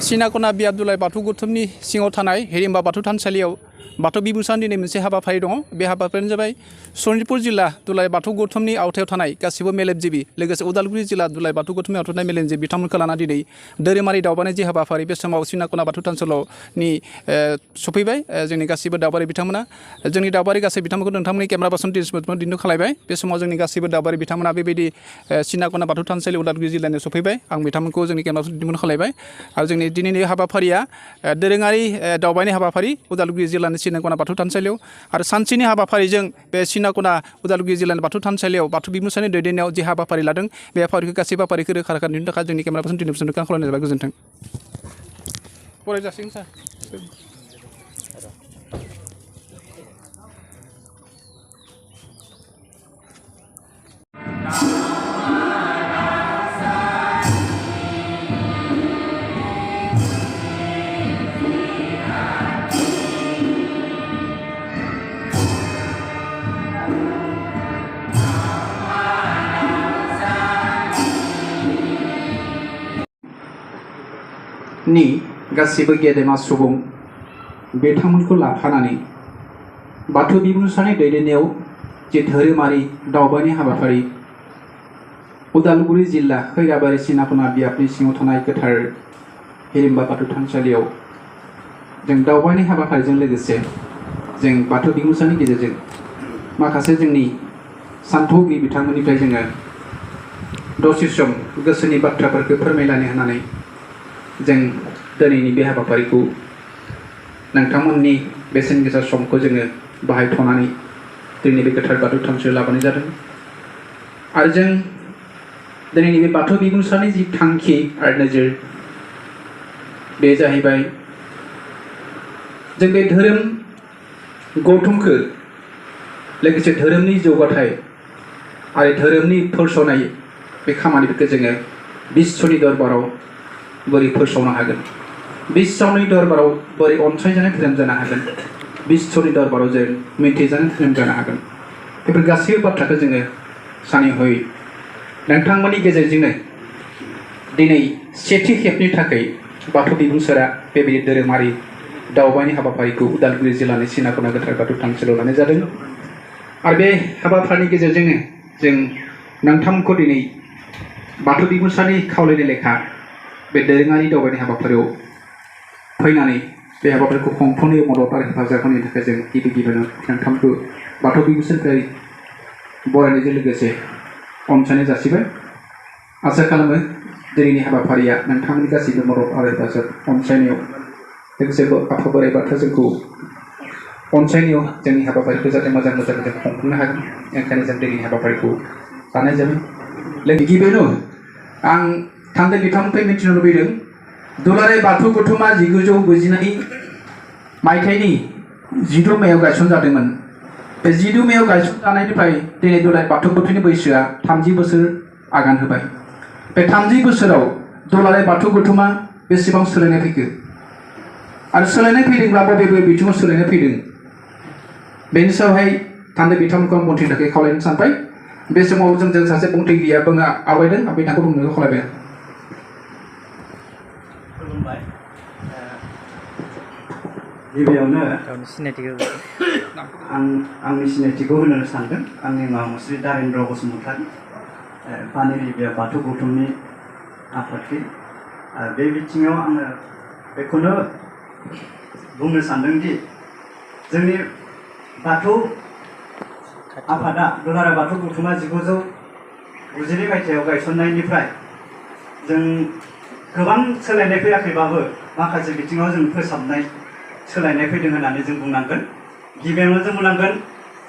सिनाकना बि आब्दुल्लाह बाथौ गौथुमनि सिङाव थानाय हिरिम्बा बाथौ थानसालियाव बाथौ बिबुंसारनि दिनै मोनसे हाबाफारि दङ। बे हाबाफारियानो जाबाय सनितपुर जिल्ला दुलाराय बाथौ गौथुमनि आवथायाव थानाय गासिबो मेलेमजिबि लोगोसे उदालगुरि जिल्ला दुलाराय बाथौ गौथुमनि आवथायाव थानाय मेलेमजिबि बिथांमोनखौ लाना दिनै धोरोमारि दावबायनाय जि हाबाफारि बे समाव सिनाकना बाथौ थानसालिनि सफैबाय जोंनि गासिबो दावबायारि बिथांमोना जोंनि दावबायारि गासै बिथांमोनखौ नोंथांमोननि केमेरा पार्सन दिन्थु खालायबाय। बे समाव जोंनि गासिबो दावबायारि बिथांमोना बेबायदि सिनाकना बाथौ थानसालि उदालगुरि जिल्लानि सफैबाय। आं बिथांमोनखौ जोंनि केमेरा पार्सन दिन्थु खालायबाय आरो जोंनि दिनैनि हाबाफारिया दोरोङारि दावबायनाय हाबाफारि उदालगुरि जिल्लानि सिनाकना बाथौ थानसालियाव आरो सानसेनि हाबाफारिजों बे सिनाकना उदालगुरि जिल्लानि बाथौ थानसालियाव बाथौ बिबुंसारनि दैदेननायाव जि हाबाफारि लादों बे हाबाफारिखौ गासैबो हाबाफारिखौ रोखा रोखा दिन्थिनो थाखाय जोंनि केमेरा पार्सन दिन्थु खालामनाय जाबाय। गोजोन्थों। फरायजासिगोन सार। नि गासिबो गेदेमा सुबुं बिथांमोनखौ लाफानानै बाथौ बिबुंसारनि दैदेननायाव जे धोरोमारि दावबायनाय हाबाफारि उदालगुरि जिल्ला खैराबारि सिनाकना बियाबनि सिङाव थानाय गोथार हिरिम्बा बाथौ थानसालियाव जों दावबायनाय हाबाफारिजों लोगोसे जों बाथौ बिबुंसारनि गेजेरजों माखासे जोंनि सानथौगिरि बिथांमोननिफ्राय जोङो दसे सम गोसोनि बाथ्राफोरखौ फोरमायलायनो होनानै जों दिनैनि बे हाबाफारिखौ नोंथांमोननि बेसेन गोसा समखौ जोङो बाहायथ'नानै दिनैनि बे गोथार बाथौ थानसालियाव लाबोनाय जादों आरो जों दिनैनि बे बाथौ बिबुंसारनि जि थांखि आरो नोजोर बे जाहैबाय जों बे धोरोम गौथुमखौ लोगोसे धोरोमनि जौगाथाय आरो धोरोमनि फोसावनाय बे खामानिफोरखौ जोङो बिश्वनि दरबाराव बोरै फोसावनो हागोन, बिश्वनि दरबाराव बोरै अनसायजानाय धोरोम जानो हागोन, बिश्वनि दरबाराव जों मिथिजानाय धोरोम जानो हागोन, बेफोर गासैबो बाथ्राखौ जोङो सानै हयै नोंथांमोननि गेजेरजोंनो दिनै सेथि खेबनि थाखाय बाथौ बिबुंसारा बेबायदि धोरोमारि दावबायनाय हाबाफारिखौ उदालगुरि जिल्लानि सिनाकना गोथार बाथौ थानसालियाव लानाय जादों आरो बे हाबाफारिनि गेजेरजोंनो जों नोंथांमोनखौ दिनै बाथौ बिबुंसारनि खावलायनाय लेखा बे दोरोङारि दावबायनाय हाबाफारियाव फैनानै बे हाबाफारिखौ खुंफुंनायाव मदद आरो हेफाजाब होनायनि थाखाय जों गिबियावनो नोंथांखौ बाथौ बिबुंसारनिफ्राय बरायनायजों लोगोसे अनसायनाय जासिबाय। आसा खालामो दिनैनि हाबाफारिया नोंथांमोननि गासैबो मदद आरो हेफाजाब अनसायनायाव लोगोसे आफा बोराइ बाथौआ जोंखौ अनसायनायाव जोंनि हाबाफारिखौ जाहाथे मोजां जों खुंफुंनो हागोन, ओंखायनो जों दिनैनि हाबाफारिखौ लानाय जाबाय। गिबियावनो आं थांदों बिथांमोननिफ्राय मिथिनो लुबैदों दुलाराय बाथौ गौथुमा 1992 मायथाइनि 12 मेयाव गायसनजादोंमोन। बे 12 मेयाव गायसनजानायनिफ्राय दिनै दुलाराय बाथौ गौथुमनि बैसोआ 30 बोसोर आगान होबाय। बे 30 बोसोराव दुलाराय बाथौ गौथुमा बेसेबां सोलायनाय फैखो आरो सोलायनाय फैदोंब्ला बबे बिथिङाव सोलायनाय फैदों बेनि सायावहाय थांदों बिथांमोनखौ आं बुंथिनो थाखाय खावलायनो सानबाय। बे समाव जों सासे बुंथिगिरिया आवगायदों, आं बिथांखौ बुंनो खावलायबाय। गिबियावनो आंनि सिनायथिखौ होनो सानदों। आंनि मुङा मुस्रि दारेन्द्र बसुमतारी, पानेरिबिया बाथौ गौथुमनि आफादगिरि। बे बिथिङाव आङो बेखौनो बुंनो सानदोंदि जोंनि बाथौ आफादा दुलाराय बाथौ गौथुमा 1992 मायथाइयाव गायसननायनिफ्राय जों गोबां सोलायनाय फैयाखैबाबो माखासे बिथिङाव जों फोसाबनाय सोलायनाय फैदों होननानै जों बुंनांगोन। गिबियावनो जों बुंनांगोन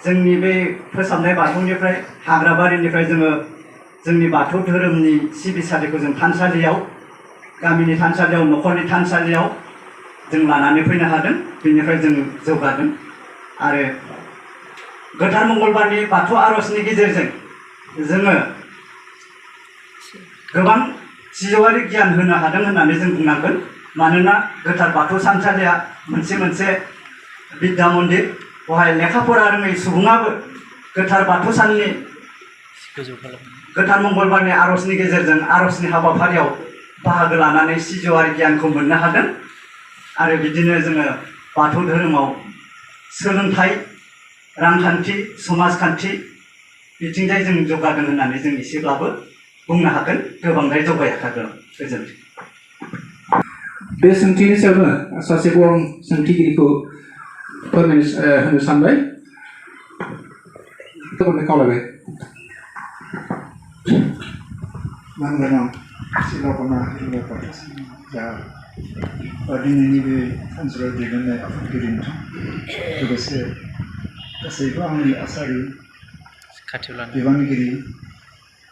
जोंनि बे फोसाबनाय बाथौनिफ्राय हाग्राबारिनिफ्राय जोङो जोंनि बाथौ धोरोमनि सिबिसालिखौ जों थानसालियाव, गामिनि थानसालियाव, न'खरनि थानसालियाव जों लानानै फैनो हादों। बेनिफ्राय जों जौगादों आरो गोथार मंगलबारनि बाथौ आर'जनि गेजेरजों जोङो गोबां सिजौआरि गियान होनो हादों होननानै जों बुंनांगोन। मानोना गोथार बाथौ थानसालिया मोनसे बिद्या मन्दिर, बेवहाय लेखा फरा रोङै सुबुङाबो गोथार बाथौ साननि गोथार मंगलबारनि आर'जनि गेजेरजों आर'जनि हाबाफारियाव बाहागो लानानै सिजौआरि गियानखौ मोननो हादों आरो बिदिनो जोङो बाथौ धोरोमाव सोलोंथाइ रांखान्थि समाजखान्थि बिथिंजाय जों जौगादों होननानै जों एसेब्लाबो बुंनो हागोन गोबांद्राय जौगायाखैब्ला गोजोन्थों बे सोंथिनि सायावनो सासे बर' सोंथिगिरिखौ फोरमायनो होनो सानबाय खावलायबाय मानगोनां सिलापना हिरिम्बा बाथौ जा दिनैनि बे ओनसोलाव दैदेननाय आफादगिरि नोंथां लोगोसे गासैबो आंनि आसारि बिबानगिरि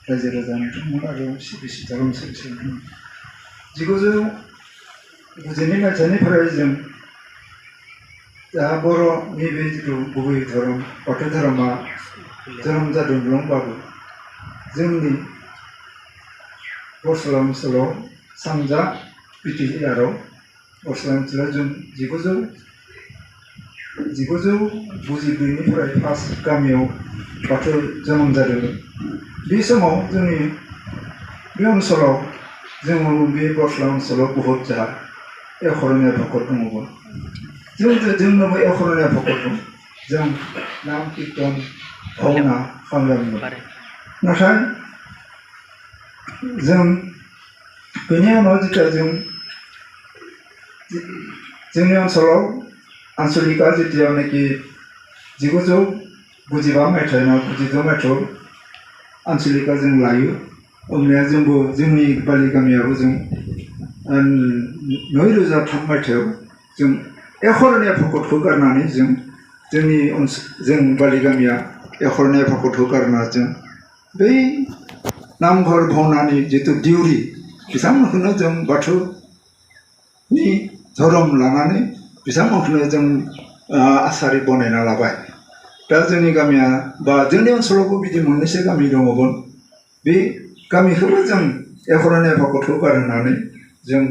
रायजो राजा नोंथांमोन आरो सिबिसि धोरोम सिबिसालिफोर 1990 मायथाइनिफ्राय जों जा बर'नि बे जिथु गुबै धोरोम बाथौ धोरोमा जोनोम जादोंब्लाबो जोंनि बरसला ओनसोलाव सानजा बिटिआरआव बरसला ओनसोलाव जों 1992निफ्राय फार्स्ट गामियाव बाथौ जोनोम जादोंमोन बे समाव जोंनि बे ओनसोलाव जोङो बे बरसला ओनसोलाव बहुत जा एखरनिया भकत दङमोन जोंनोबो एखरनिया भकत दं जों नाम कीर्तन भावना खालामोमोन नाथाय जों बेनि उनाव जेब्ला जोंनि ओनसोलाव आन्सलिकआ जेब्लानाखि 1995 मायथाइ ना 92 मायथाइयाव आन्सलिकआ जों लायो अब्ला जोंबो जोंनि बालि गामियाबो जों 2003 मायथाइयाव जों एखरनिया भकतखौ गारनानै जों बालि गामिया एखरनिया भकतखौ गारना जों बै नामघर भावनानि जितु दिउरि बिथांमोनखौनो जों बाथौनि धोरोम लानानै बिथांमोनखौनो जों आसारि बनायना लाबाय दा जोंनि गामिया बा जोंनि ओनसोलावबो बिदि मोननैसो गामि दङमोन बे गामिखौबो जों एखरनिया भकतखौ गारनानै जों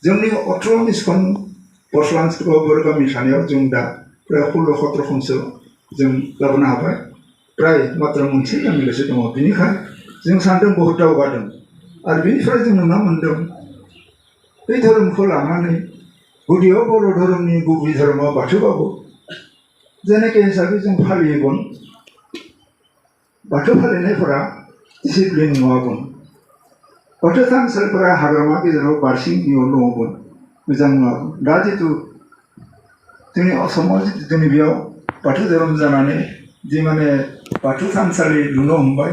जोंनि 18 मिसखन बरसला ओनसोलाव बर' गामि थानायाव जों दा प्राय 16-17खनसो जों लाबोनो हाबाय प्राय मात्र मोनसे गामिल'सो दङ बेनिखायनो जों सानदों बहुत दावगादों आरो बेनिफ्राय जों नुनो मोन्दों बे धोरोमखौ लानानै गुदियाव बर' धोरोमनि गुबै धोरोमा बाथौबाबो जेनेके हिसाबै जों फालियोमोन बाथौ फालिनायफोरा डिसिप्लिन नङामोन बाथौ थानसालिफोरा हाग्रामा गेजेराव बारसिंनियाव दङमोन मोजां नङामोन दा जितु जोंनि आसामाव जितु जोंनि बेयाव बाथौ धोरोम जानानै जि माने बाथौ थानसालि लुनो हमबाय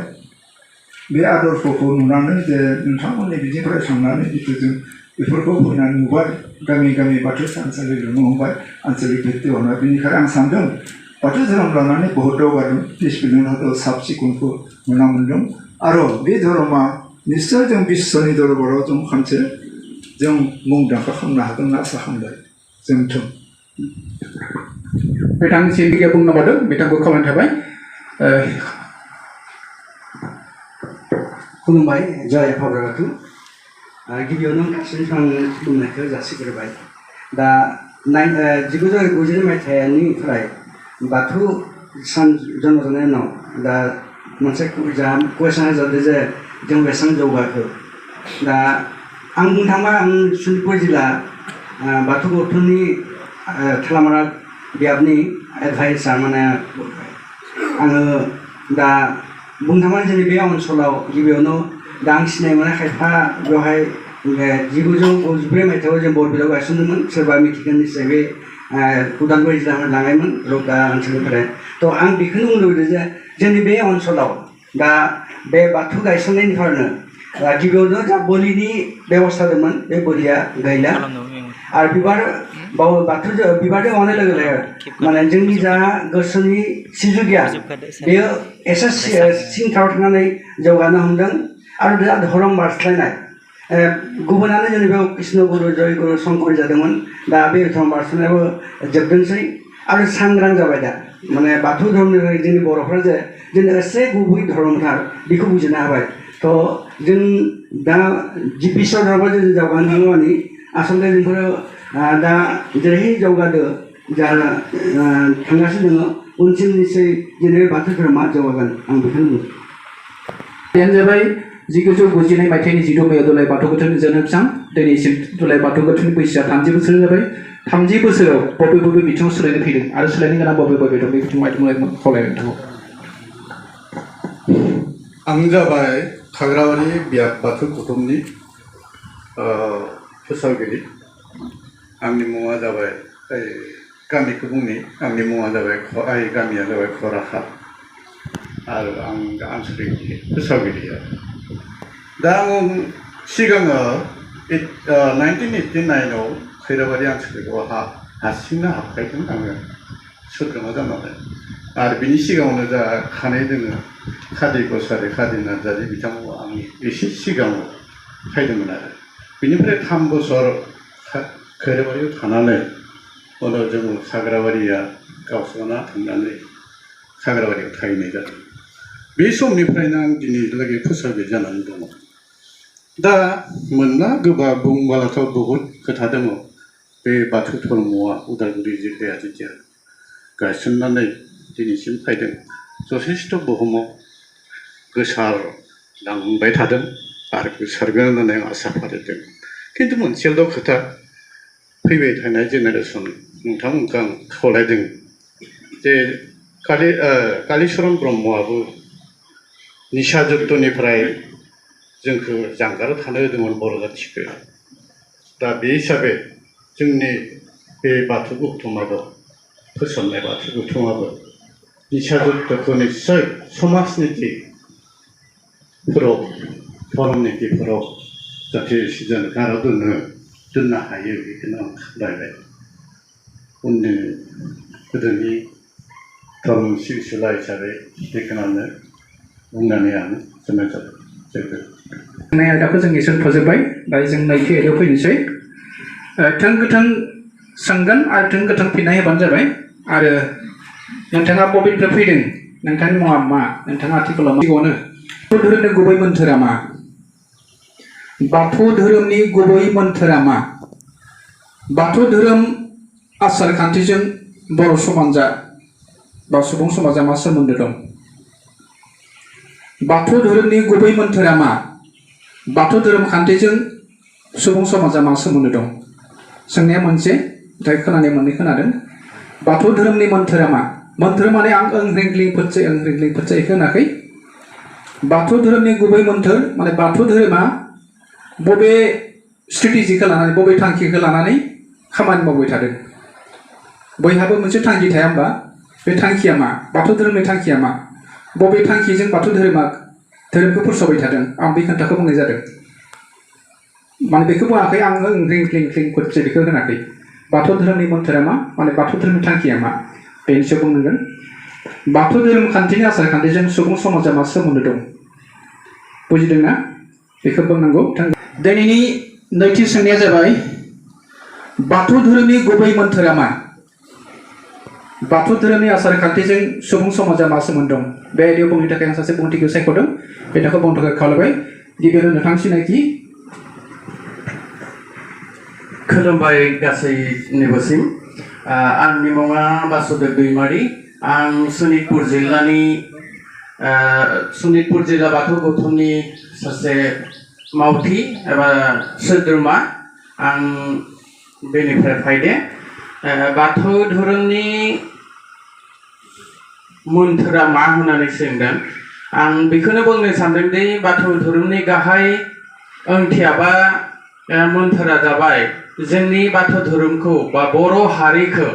बे आदर्शखौ नुनानै जे नोंथांमोननि बिदिनिफ्राय थांनानै जितु जों बेफोरखौ फैनानै नुबाय गामि गामि बाथौ थानसालि लुनो हमबाय आन्चलिक भित्तियावनो बेनिखायनो आं सानदों बाथौ धोरोम लानानै बहुत दावगादों डिसिप्लिनखौ साब सिखोनखौ नुनो मोन्दों आरो बे धोरोमा निश्चय जों बिश्वनि दरबाराव जों खनसे जों मुंदांखा खालामनो हागोन होनना आसा खालामबाय जोंथों बिथांनिसिम बुंनो बावदों बिथांखौ खावलायनाय थाबाय खुलुमबाय जय आफा गिबियावनो गासैबो आं खुलुमनायखौ जासिग्रोबाय दा 1992 मायथाइनिफ्राय बाथौ सान जन्म जानायनि उनाव दा मोनसे कुइसन जादों जे जों बेसेबां जौगाखो दा आं बुंनो थांबा आं सनितपुर जिल्ला बाथौ गौथुमनि थेलामारा बियाबनि एडभाइसार माने आङो दा बुंनो थांबा जोंनि बे ओनसोलाव गिबियावनो दा आं सिनाय मोननाय खायफा बेवहाय 1993 मायथाइयाव जों बरपेटायाव गायसनदोंमोन सोरबा मिथिगोन निश्चय बे उदालगुरि जिल्ला लाङायमोन रौता ओनसोलनिफ्राय थ' आं बेखौनो बुंनो लुबैदों जे जोंनि बे ओनसोलाव दा बे बाथौ गायसननायनिफ्रायनो गिबियावनो जा बोलिनि बेबस्था दंमोन बे बोलिया गैला आरो बाथौ बिबारजों मावनाय लोगो लोगो माने जोंनि जा गोसोनि सिजुगिया बेयो एसे सिंथाराव थांनानै जौगानो हमदों आरो दा धोरोम बारस्लायनाय गुबुनानो जोंनि बेयाव कृष्ण गुरु जय गुरु शंकर जादोंमोन दा बे धोरोम बारस्लायनायाबो जोबदोंसै आरो सांग्रां जाबाय दा माने बाथौ धोरोमनिफ्राय जोंनि बर'फ्रा जे जोंनि एसे गुबै धोरोमथार बेखौ बुजिनो हाबाय थ' जों दा बिश्व धोरोमाव जों जौगानो माने आसलथे जोंफोरो दा जेरैहाय जौगादो जा थांगासिनो दङ उनसिम निश्चय जोंनि बाथौ धोरोमा जौगागोन आं बेखौनो बुङो बेनो जाबाय 1999 मायथाइनि 16 मेयाव दुलाराय बाथौ गोथौनि जोनोम सान दिनैसिम दुलाराय बाथौ गोथौनि बैसोआ 30 बोसोर जाबाय 30 बोसोराव बबे बिथिङाव सोलायनो फैदों आरो सोलायनो गोनां बबे दं बे बिथिङाव खावलायनो थाङो आं जाबाय खाग्राबारि बियाब बाथौ गौथुमनि फोसावगिरि आंनि मुङा जाबाय गामिखौ बुंनि आंनि मुङा जाबाय गामिया जाबाय खराखा आरो आं आनसलिक फोसावगिरि दा आं सिगाङाव 1989 आव खैराबारि आनसलिकआव हारसिंनो हाबफैदों आङो सोद्रोमा जानानै आरो बिनि सिगाङावनो जा खानाय दोङो खादि कसारि खादि नार्जारि बिथांमोना आंनि एसे सिगाङाव फैदोंमोन आरो बिनिफ्राय 3 बोसोर खैराबारियाव थानानै उनाव जों साग्राबारिया गावस्राना थांनानै साग्राबारियाव थाहैनाय जादों बे समनिफ्रायनो आं दिनैलागै फोसावगिरि जानानै दङ दा मोनला गोबां बुंबालाथ' बहुद खोथा दङ बे बाथौ धर्मआ उदालगुरि जिल्लाया जेथिया गायसननानै दिनैसिम फैदों जथेस्थ' बुहुमाव गोसारलांबाय थादों आरो गोसारगोन होननानै आं आसा फारिदों खिन्थु मोनसेल' खोथा फैबाय थानाय जेनेरेसन नोंथांमोनखौ आं खावलायदों जे कालिचरन ब्रह्मआबो निसा जुक्तनिफ्राय जोंखौ जानगाराव थानो होदोंमोन बर' जाथिखौ दा बे हिसाबै जोंनि बे बाथौ गौथुमाबो फोसाबनाय बाथौ गौथुमाबो निसा जुक्तखौ निस्सय समाज नितिफोराव धर्म नितिफोराव जाहाथे जानगाराव दोननो हायो बेखौनो आं खावलायबाय उननि गोदोनि धर्म सिबिसुला हिसाबै बेखौनो बुंनानै आं जोनोम जाबाय जोंनि आयदाखौ जों एसे फोजोबबाय दायो जों नैथि आयदायाव फैनोसै थोंगोथों सोंगोन आरो थोंगोथों फिननाय होबानो जाबाय आरो नोंथाङा बबेनिफ्राय फैदों नोंथांनि मुङा मा नोंथाङा आथिखालाव मा बाथौ धोरोमनि गुबै मोन्थोरा मा बाथौ धोरोमनि गुबै मोन्थोरा मा बाथौ धोरोम आसार खान्थिजों बर' समाजा बा सुबुं समाजा मा सोमोन्दो दं बाथौ धोरोमनि गुबै मोन्थोरा मा बाथौ धोरोम खान्थिजों सुबुं समाजा मा सोमोन्दो दं सोंनाया मोनसे नाथाय खोनानाय मोननै खोनादों बाथौ धोरोमनि मोन्थोरा मा मोन्थोर माने आं रिंग्लिं फोरचाय बेखौ होनाखै बाथौ धोरोमनि गुबै मोन्थोर माने बाथौ धोरोमा बबे स्ट्रेटेजिखौ लानानै बबे थांखिखौ लानानै खामानि मावबाय थादों बयहाबो मोनसे थांखि थाया होमबा बे थांखिया मा बाथौ धोरोमनि थांखिया मा बबे थांखिजों बाथौ धोरोमखौ फोसावबाय थादों आं बे खोथाखौ बुंनाय जादों माने बेखौ बुङाखै आङो रिंग्लिं फोरचाय बेखौ होनाखै बाथौ धोरोमनि मोन्थोरा मा माने बाथौ धोरोमनि थांखिया मा बेनि सायाव बुंनांगोन बाथौ धोरोम खान्थिनि आसार खान्थिजों सुबुं समाजा मा सोमोन्दो दं बुजिदोंना बेखौ बुंनांगौ दिनैनि नैथि सोंनाया जाबाय बाथौ धोरोमनि गुबै मोन्थोरा मा बाथौ धोरोमनि आसार खान्थिजों सुबुं समाजा मा सोमोन्दो दं बे आयदायाव बुंनो थाखाय आं सासे बुंथिखौ सायख'दों बे खोथाखौ बुंनो थाखाय खावलायबाय गिबियावनो नोंथां सिनायथि खुलुमबाय गासैनिबोसिम आंनि मुङा बासुदेब दैमारि आं सनितपुर जिल्ला बाथौ गौथुमनि सासे मावथि एबा सोद्रोमा आं बेनिफ्राय फैदे बाथौ धोरोमनि मोन्थोरा मा होननानै सोंदों आं बेखौनो बुंनो सानदों दि बाथौ धोरोमनि गाहाय ओंथिया बा मोन्थोरा जाबाय जोंनि बाथौ धोरोमखौ बा बर' हारिखौ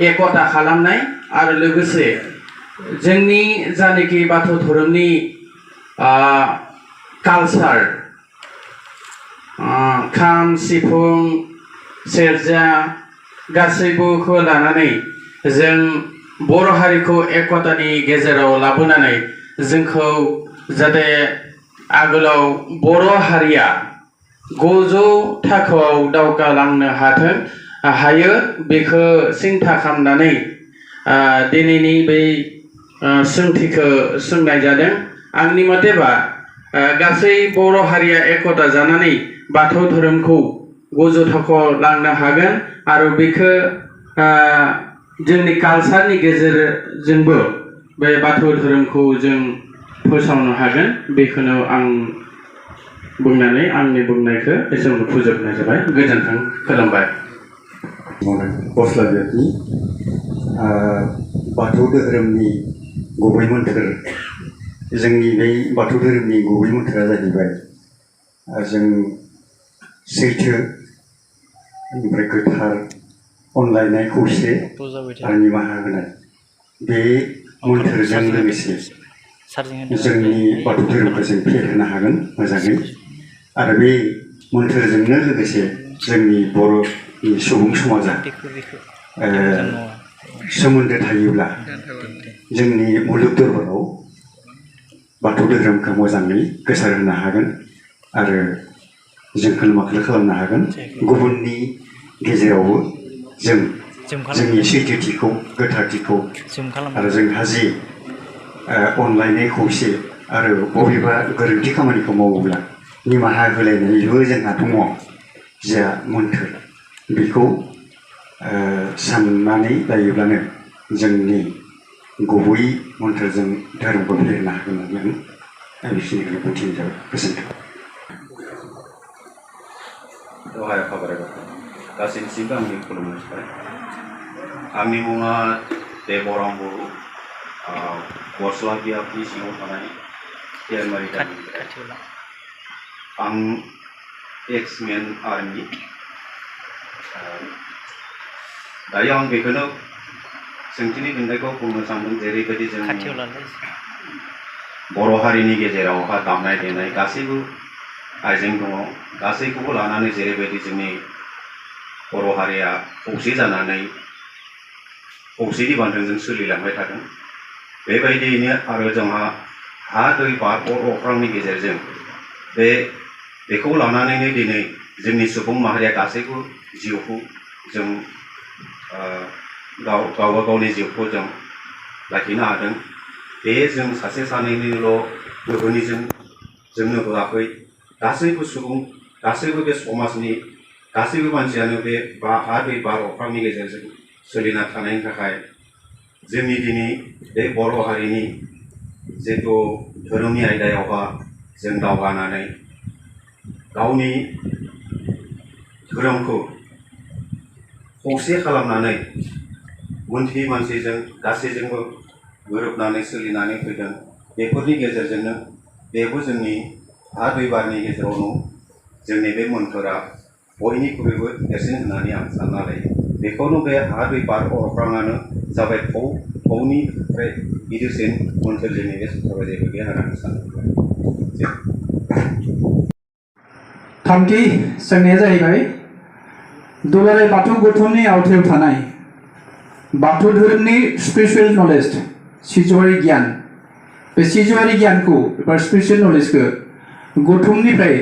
एकता खालामनाय आरो लोगोसे जोंनि जानाखि बाथौ धोरोमनि कालचार खाम सिफुं सेरजा गासैबोखौ लानानै जों बर' हारिखौ एकतानि गेजेराव लाबोनानै जोंखौ जाहाथे आगोलाव बर' हारिया गोजौ थाखोआव दावगालांनो हायो बेखौ सिन्था खालामनानै दिनैनि बे सोंथिखौ सोंनाय जादों आंनि मथेबा गासै बर' हारिया एकता जानानै बाथौ धोरोमखौ गोजौ थाखोआव लांनो हागोन आरो बेखौ जोंनि कालचारनि गेजेरजोंबो बे बाथौ धोरोमखौ जों फोसावनो हागोन बेखौनो आं बुंनानै आंनि बुंनायखौ एसेयावनो फोजोबनाय जाबाय गोजोन्थों खुलुमबाय गस्ला बेगनि बाथौ धोरोमनि गुबै मोन्थोर जोंनि बे बाथौ धोरोमनि गुबै मोन्थोरा जाहैबाय जों सैथो ओमफ्राय गोथार अनलायनाय खौसे आरो निमाहा होनाय बे मोन्थोरजों लोगोसे जोंनि बाथौ धोरोमखौ जों फेहेरनो हागोन मोजाङै आरो बे मोन्थोरजोंनो लोगोसे जोंनि बर'नि सुबुं समाजा सोमोन्दो थायोब्ला जोंनि मुलुग दरबाराव बाथौ धोरोमखौ मोजाङै गोसारहोनो हागोन आरो जों खोलमाखोल खालामनो हागोन गुबुननि गेजेरावबो जों जोंनि सैथोथिखौ गोथारथिखौ आरो जोंहा जि अनलायनाय खौसे आरो बबेबा गोरोन्थि खामानिखौ मावोब्ला निमाहा होलायनायबो जोंहा दङ जा मोन्थोर बेखौ साननानै लायोब्लानो जोंनि गुबै मोन्थोरजों धोरोमखौ फेहेरनो हागोन होननानै आं बेखिनिखौनो बुंथिनाय जाबाय गोजोन्थों दहाय खबर गासैनिसिमबो आंनि खुलुमनाय थाबाय आंनि मुङा देबराम बर' गस्ला बियाबनि सिङाव थानाय हिरिम्बानि गामिनिफ्राय आं एक्समेन आर्मि दायो आं बेखौनो सोंथिनि फिननायखौ बुंनो सानदों जेरैबायदि जों बर' हारिनि गेजेरावहा दामनाय देनाय गासैबो आइजें दङ गासैखौबो लानानै जेरैबायदि जोंनि बर' हारिया खौसे जानानै खौसेनि बान्दोजों सोलिलांबाय थादों बेबायदियैनो आरो जोंहा हा दै बार अर अख्रांनि गेजेरजों बेखौ लानानैनो दिनै जोंनि सुबुं माहारिया गासैबो जिउखौ जों गावबा गावनि जिउखौ जों लाखिनो हादों बे जों सासे सानैनिल' गोहोनिजों जोंनो होआखै गासैबो सुबुं गासैबो बे समाजनि गासैबो मानसियानो बे हा दै बार अख्रांनि गेजेरजों सोलिना थानायनि थाखाय जोंनि दिनै बे बर' हारिनि जिथु धोरोमनि आयदायावहा जों दावगानानै गावनि धोरोमखौ खौसे खालामनानै मोनसे मानसिजों गासैजोंबो गोरोबनानै सोलिनानै फैदों बेफोरनि गेजेरजोंनो बेबो जोंनि हा दै बारनि गेजेरावनो जोंनि बे मोन्थोरा बयनिख्रुइबो देरसिन होननानै आं सानना लायो बेखौनो बे हा दै बार अख्राङानो जाबाय फौनिफ्राय गिदिरसिन मोन्थोर जोंनि बे संसाराव जेबो गैया होननानै सानो थामथि सोंनाया जाहैबाय दुलाराय बाथौ गौथुमनि आवथायाव थानाय बाथौ धोरोमनि स्पिरिचुवेल नलेज सिजौआरि गियान बे सिजौआरि गियानखौ एबा स्पिरिचुवेल नलेजखौ गौथुमनिफ्राय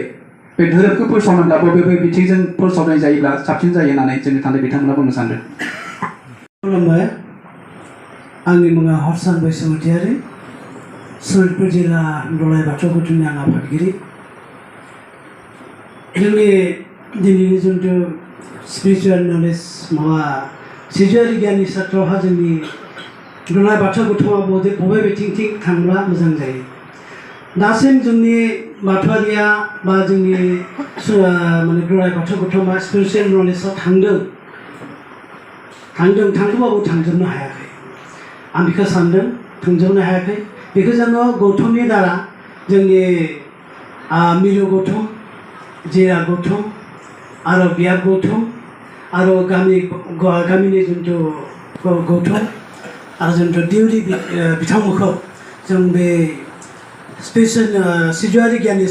बे धोरोमखौ फोसावनोब्ला बबे बिथिंजों फोसावनाय जायोब्ला साबसिन जायो होननानै जोंनि थान्दै बिथांमोना बुंनो सानदों खुलुमबाय आंनि मुङा हरसान बैसोमुतियारि सनितपुर जिल्ला दुलाराय बाथौ गौथुमनि आं आफादगिरि जोंनि दिनैनि जिथु स्पिरिचुवेल नलेज माबा सिजौआरि गियाननि सात्रहा जोंनि दुलाराय बाथौ गौथुमा बबे बिथिंथिं थांब्ला मोजां जायो दासिम जोंनि बाथौआरिया बा जोंनि माने दुलाराय बाथौ गौथुमा स्पिरिचुवेल नलेजआव थांदोंबाबो थांजोबनो हायाखै आं बेखौ सानदों थांजोबनो हायाखै बेखौ जोङो गौथुमनि दारा जोंनि मिरु गौथुम जिरा गौथुम आरो बियाब गौथुम आरो गामिनि जिथु गौथुम आरो जिथु दिउरि बिथांमोनखौ जों बे स्पिरिचुवेल सिजौआरि गियाननि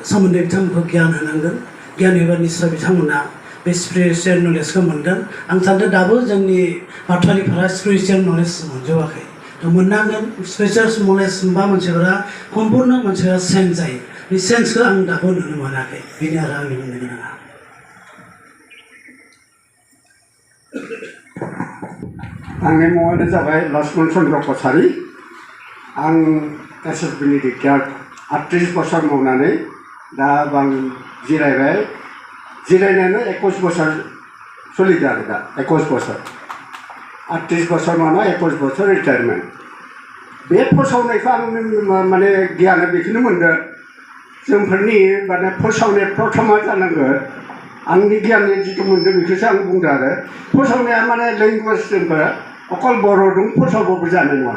सोमोन्दै बिथांमोनखौ गियान होनांगोन गियान होबा निस्सय बिथांमोना बे स्पिरिचुवेल नलेजखौ मोनगोन आं सानदों दाबो जोंनि बाथौआरिफोरा स्पिरिचुवेल नलेज मोनजोबाखै मोननांगोन स्पिरिचुवेल नलेज मोनबा मानसिफोरा सम्पुर्ण मानसिफोरा सेन्स जायो बे सेन्सखौ आं दाबो नुनो मोनाखै बेनो आरो आंनि बुंनो गोनाङा आंनि मुङानो जाबाय लक्ष्मण चन्द्र कछारी आं एसएसबिनि रिटायार्ड 38 बोसोर मावनानै दा आं जिरायबाय जिरायनानै 21 बोसोर सोलिदों आरो दा 21 बोसोर 38 बोसोर मावना 21 बोसोर रिटायारमेन्ट बे फोसावनायखौ आं माने गियाना बेखौनो मोनदों जोंफोरनि माने फोसावनाय प्रथमा जानांगोन आंनि गियाननि जिथु मोन्दों बेखौसो आं बुंदों आरो फोसावनाया माने लेंगुवेज जोंफोरा अकल बर'जों फोसावबाबो जानाय नङा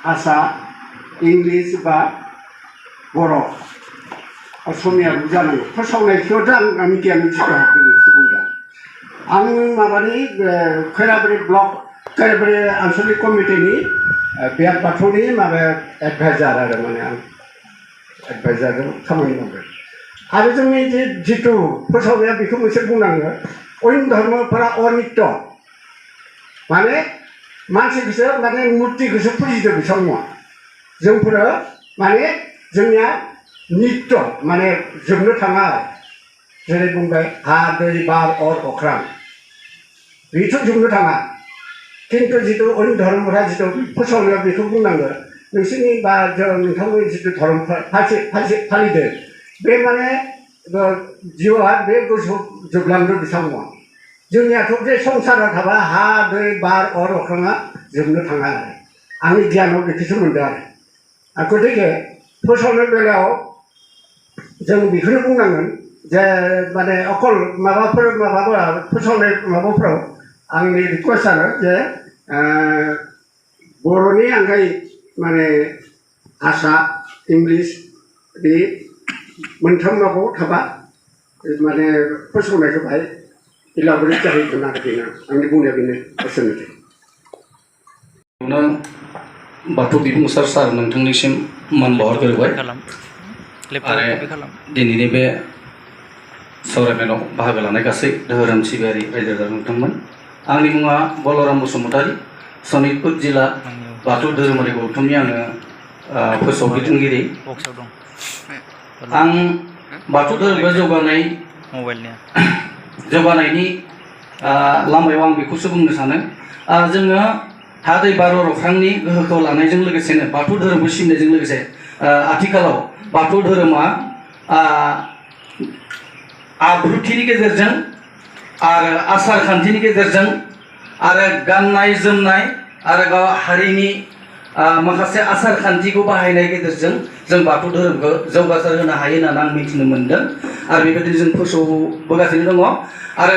हारसा इंलिस बा बर' असमियाबो जानांगौ फोसावनायखौथ' आंनि गियाननि जिथु हाबदों बेखौसो बुंदों आं माबानि खैराबारि ब्लक खैराबारि आनसलिक कमिटिनि बियाद बाथौनि माबा एडभाइजार आरो माने आं एडभाइजारजों खामानि मावदों आरो जोंनि जिथु फोसावनाया बेखौ मोनसे बुंनाङो अन्य धर्मफोरा अनित्य माने मानसिखौसो माने मुर्तिखौसो फुजिदों बिथांमोना जोंफोरो माने जोंनिया नित्य माने जोबनो थाङा जेरै बुंबाय हा दै बार अर अख्रां बेथ' जोबनो थाङा खिन्थु जिथु अन्य धर्मफोरा जिथु फोसावनाया बेखौ बुंनांगो नोंसोरनि बा नोंथांमोननि जिथु धर्म फालिदों बे माने जिउआ बे गोसोआव जोबलांदों बिथांमोना जोंनियाथ' बे संसाराव थाबा हा दै बार अर अख्राङा जोबनो थाङा आरो आंनि गियानाव बेखौसो मोनदों आरो गतिके फोसावनाय बेलायाव जों बेखौनो बुंनांगोन जे माने अकल माबाफोरा फोसावनाय माबाफोराव आंनि रिकुवेस्ट आरो जे बर'नि अनगायै माने हारसा इंलिस बे मोनथाम माबायाव थाबा माने फोसावनायखौ बाहाय इलाबोरेट जाहैगोन आरो बेनो आंनि बुंनाया बेनो एसेनोसै बाथौ बिबुंसार सार नोंथांनिसिम मान बावहरग्रोबाय आरो दिनैनि बे सावरायमेलाव बाहागो लानाय गासै धोरोम सिबियारि रायजो राजा नोंथांमोन आंनि मुङा बलराम बसुमतारी सनितपुर जिल्ला बाथौ धोरोमारि गौथुमनि आङो फोसावगिरिगिरि आं बाथौ धोरोमखौ जौगानायनि लामायाव आं बेखौसो बुंनो सानो जोङो हा दै बार अख्रांनि गोहोखौ लानायजों लोगोसेनो बाथौ धोरोमखौ सिबिनायजों लोगोसे आथिखालाव बाथौ धोरोमा आब्रुथिनि गेजेरजों आरो आसार खान्थिनि गेजेरजों आरो गाननाय जोमनाय आरो गाव हारिनि माखासे आसार खान्थिखौ बाहायनाय गेजेरजों जों बाथौ धोरोमखौ जौगासार होनो हायो होननानै आं मिथिनो मोन्दों आरो बेबायदिनो जों फोसावबोगासिनो दङ आरो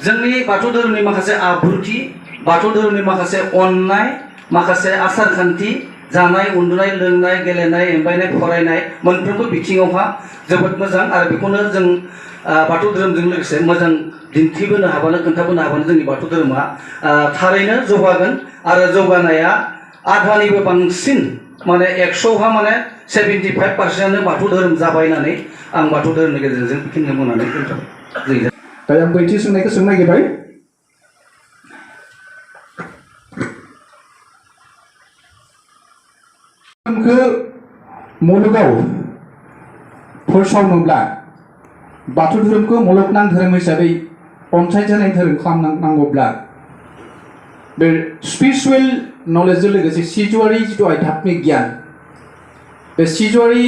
जोंनि बाथौ धोरोमनि माखासे आब्रुथि बाथौ धोरोमनि माखासे अननाय माखासे आसार खान्थि जानाय उन्दुनाय लोंनाय गेलेनाय एम्बायनाय फरायनाय मोनफ्रोमबो बिथिङावहा जोबोद मोजां आरो बेखौनो जों बाथौ धोरोमजों लोगोसे मोजां दिन्थिबोनो हाबानो खोन्थाबोनो हाबानो जोंनि बाथौ धोरोमा थारैनो जौगागोन आरो जौगानाया आधानिबो बांसिन माने 100हा माने 75% बाथौ धोरोम जाबाय होननानै आं बाथौ धोरोमनि गेजेरजों बेखिनिखौ बुंनानै दोनथ'बाय दायो आं बैथि सोंनायखौ सोंनो नागिरबाय मुलुगाव फोसावनोब्ला बाथौ धोरोमखौ मुलुगनां धोरोम हिसाबै अनसायजानाय धोरोम खालामनांगौब्ला बे स्पिरिचुवेल नलेजजों लोगोसे सिजौआरि जिथु आध्यात्मिक गियान बे सिजौआरि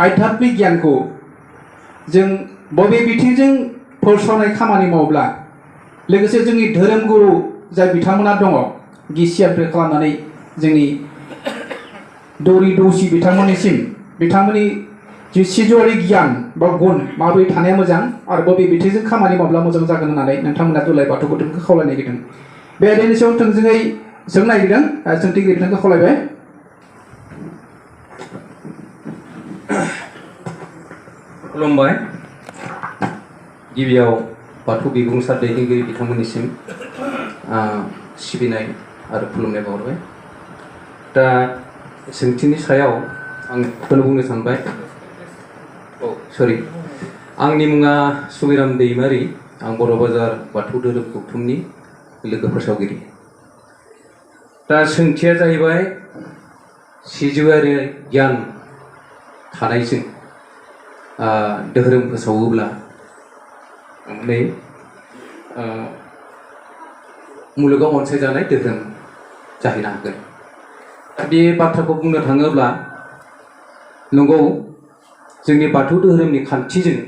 आध्यात्मिक गियानखौ जों बबे बिथिंजों फोसावनाय खामानि मावोब्ला लोगोसे जोंनि धोरोम गुरु जाय बिथांमोना दङ गिसियानिफ्राय खालामनानै जोंनि दौरि दौसि बिथांमोननिसिम बिथांमोननि जि सिजौआरि गियान बा गुन माबोरै थानाया मोजां आरो बबे बिथिंजों खामानि मावब्ला मोजां जागोन होननानै नोंथांमोना दुलाराय बाथौ गौथुमखौ खावलायनो नागिरदों बे आयदानि सायाव थोंजोङै सोंनो नागिरदों सोंथिगिरि बिथांखौ खावलायबाय खुलुमबाय गिबियाव बाथौ बिबुंसार दैदेनगिरि बिथांमोननिसिम सिबिनाय आरो खुलुमनाय बावहरबाय दा सोंथिनि सायाव आं बेखौनो बुंनो सानबाय आंनि मुङा सुबिराम दैमारि आं बर' बाजार बाथौ धोरोम गौथुमनि लोगो फोसावगिरि दा सोंथिया जाहैबाय सिजौआरि गियान थानायजों धोरोम फोसावोब्ला नै मुलुगाव अनसायजानाय धोरोम जाहैनो हागोन बे बाथ्राखौ बुंनो थाङोब्ला नंगौ जोंनि बाथौ धोरोमनि खान्थिजों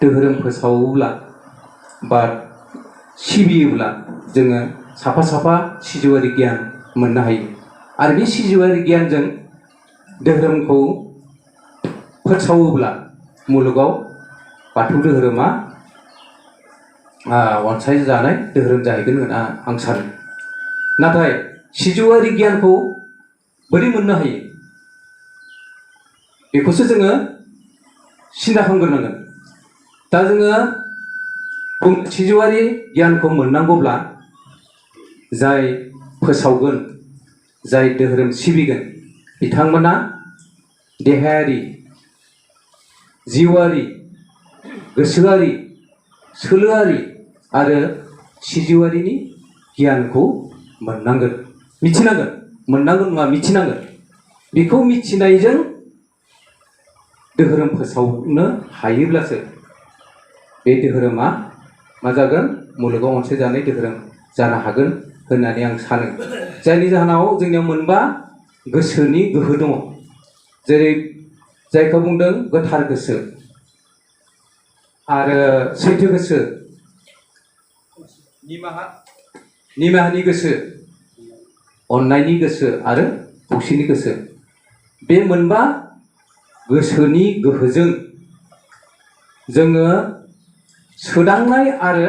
धोरोम फोसावोब्ला बा सिबियोब्ला जोङो साफा साफा सिजौआरि गियान मोननो हायो आरो बे सिजौआरि गियानजों धोरोमखौ फोसावोब्ला मुलुगाव बाथौ धोरोमा अनसायजानाय धोरोम जाहैगोन होनना आं सानो। नाथाय सिजौआरि गियानखौ बोरै मोननो हायो बेखौसो जोङो सिन्था खालामग्रोनांगोन। दा जोङो सिजौआरि गियानखौ मोननांगौब्ला जाय फोसावगोन जाय धोरोम सिबिगोन बिथांमोना देहायारि जिउआरि गोसोआरि सोलोआरि आरो सिजौआरिनि गियानखौ मोननांगोन मिथिनांगोन। मोननांगोन नङा मिथिनांगोन। बेखौ मिथिनायजों धोरोम फोसावनो हायोब्लासो बे धोरोमा मा जागोन मुलुगाव अनसायजानाय धोरोम जानो हागोन होननानै आं सानो। जायनि जाहोनाव जोंनियाव मोनबा गोसोनि गोहो दङ। जेरै जायखौ बुंदों गोथार गोसो आरो सैथो गोसो, निमाहानि गोसो, अननायनि गोसो आरो खौसेनि गोसो। बे मोनबा गोसोनि गोहोजों जोङो सोदांनाय आरो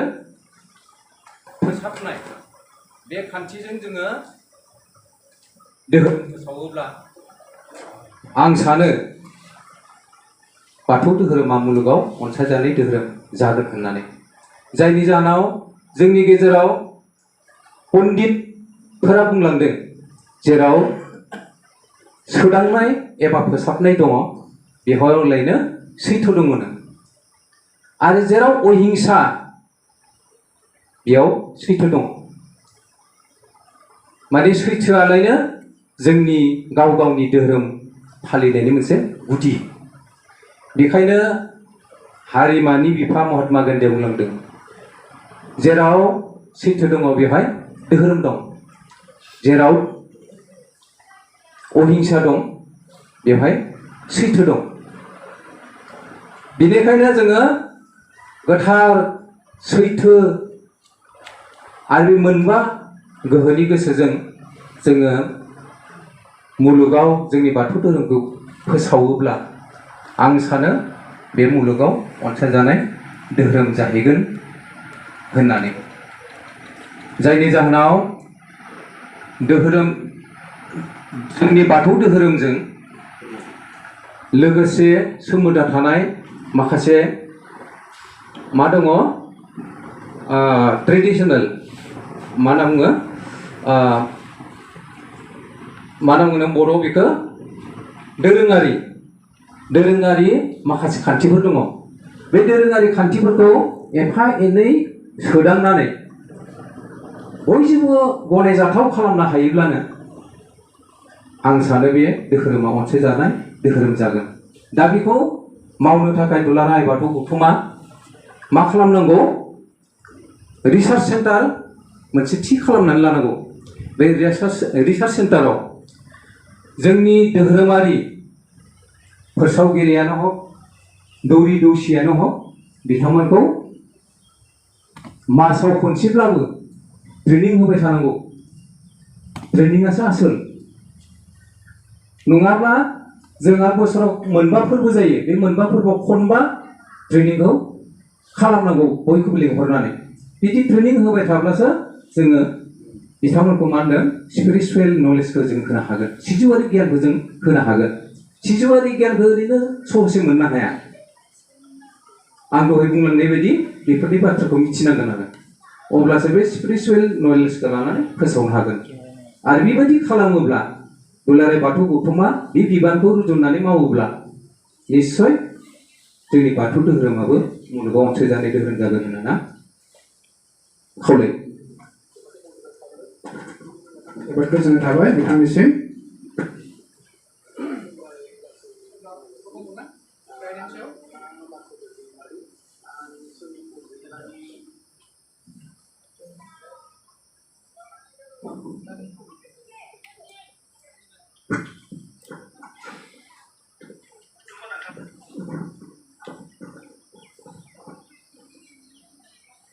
फोसाबनाय बे खान्थिजों जोङो धोरोम फोसावोब्ला आं सानो बाथौ धोरोमा मुलुगाव अनसायजानाय धोरोम जागोन होननानै। जायनि जाहोनाव जोंनि गेजेराव पण्डितफोरा बुंलांदों जेराव सोदांनाय एबा फोसाबनाय दङ बेवहायलायनो सैथो दंमोन आरो जेराव अहिंसा बेयाव सैथो दं। माने सैथोआलायनो जोंनि गाव गावनि धोरोम फालिनायनि मोनसे गुदि। बेखायनो हारिमानि बिफा महात्मा गान्धीया बुंलांदों जेराव सैथो दङ बेवहाय धोरोम दं, जेराव अहिंसा दं बेवहाय सैथो दं। बेनिखायनो जोङो गोथार सैथो आरो बे मोनबा गोहोनि गोसोजों जोङो मुलुगाव जोंनि बाथौ धोरोमखौ फोसावोब्ला आं सानो बे मुलुगाव अनसायजानाय धोरोम जाहैगोन होननानै। जायनि जाहोनाव धोरोम जोंनि बाथौ धोरोमजों लोगोसे सोमोन्दो थानाय माखासे मा दङ ट्रेडिसनेल मा होनना बुङो बर'आव बेखौ दोरोङारि माखासे खान्थिफोर दङ। बे दोरोङारि खान्थिफोरखौ एफा एनै सोदांनानै बयजोंबो गनायजाथाव खालामनो हायोब्लानो आं सानो बे धोरोमा अनसायजानाय धोरोम जागोन। दा बेखौ मावनो थाखाय दुलाराय बाथौ गौथुमा मा खालामनांगौ रिसार्च सेन्टार मोनसे थि खालामनानै लानांगौ। बे रिसार्च सेन्टाराव जोंनि धोरोमारि फोसावगिरियानो हक दौरि दौसियानो हक बिथांमोनखौ मासाव खनसेब्लाबो ट्रेनिं होबाय थानांगौ। ट्रेनिंआसो आसोल नङाब्ला जोंहा बोसोराव मोनबा फोरबो जायो। बे मोनबा फोरबोआव खनबा ट्रेनिंखौ खालामनांगौ बयखौबो लिंहरनानै। बिदि ट्रेनिं होबाय थाब्लासो जोङो बिथांमोनखौ मा होनदों स्पिरिचुवेल नलेजखौ जों होनो हागोन, सिजौआरि गियानखौ जों होनो हागोन। सिजौआरि गियानखौ ओरैनो सहसै मोननो हाया। आं दहाय बुंलांनाय बायदि बेफोरनि बाथ्राखौ मिथिनांगोन आरो अब्लासो बे स्पिरिचुवेल नलेजखौ लानानै फोसावनो हागोन। आरो बेबायदि खालामोब्ला दुलाराय बाथौ गौथुमा बे बिबानखौ रुजुननानै मावोब्ला निस्सय जोंनि बाथौ धोरोमाबो मुलुगाव अनसायजानाय धोरोम जागोन होनना खावलायो। जोबोद गोजोननाय थाबाय बिथांनिसिम।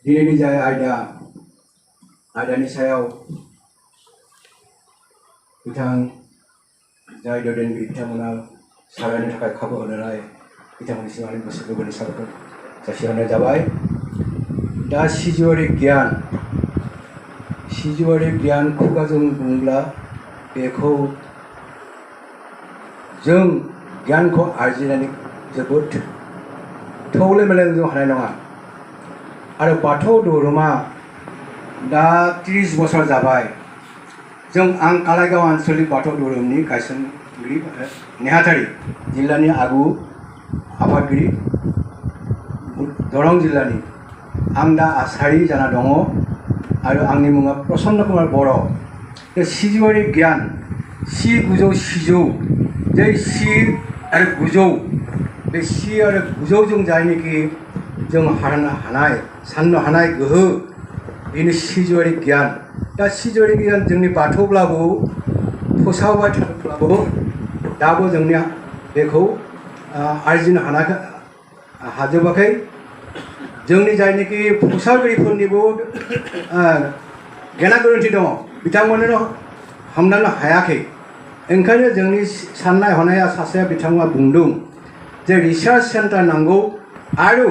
दिनैनि जाय आयदानि सायाव जाय दैदेनगिरि बिथांमोना सावरायनो थाखाय खाबु होनाय बिथांमोननिसिम आंनि गोसो गोरबोनि साबायखर जासिहरनाय जाबाय। दा सिजौआरि गियान खुगाजों बुंब्ला बेखौ जों गियानखौ आरजिनानै जोबोद थौले मेले जों हानाय नङा। आरो बाथौ धोरोमा दा 30 बोसोर जाबाय। आं कालाइगाव आन्सलिक बाथौ धोरोमनि गायसनगिरि नेहाथारि जिल्लानि आगु आफादगिरि दरं जिल्लानि आं दा आसारि जाना दङ आरो आंनि मुङा प्रसन्न कुमार बर'। बे सिजौआरि गियान सि गुजौ सिजौ जै सि आरो गुजौ बे सि आरो गुजौजों जायनिखि जों साननो हानाय गोहो बेनो सिजौआरि गियान। दा सिजौआरि गियान जोंनि बाथौब्लाबो फोसावबाय थादोंब्लाबो दाबो जोंनिया बेखौ आरजिनो हाजोबाखै। जोंनि जायनिखि फोसावगिरिफोरनिबो गेना गोरोन्थि दङ, बिथांमोननो हमदांनो हायाखै। ओंखायनो जोंनि साननाय हनाया सासे बिथाङा बुंदों जे रिसार्च सेन्टार नांगौ आरो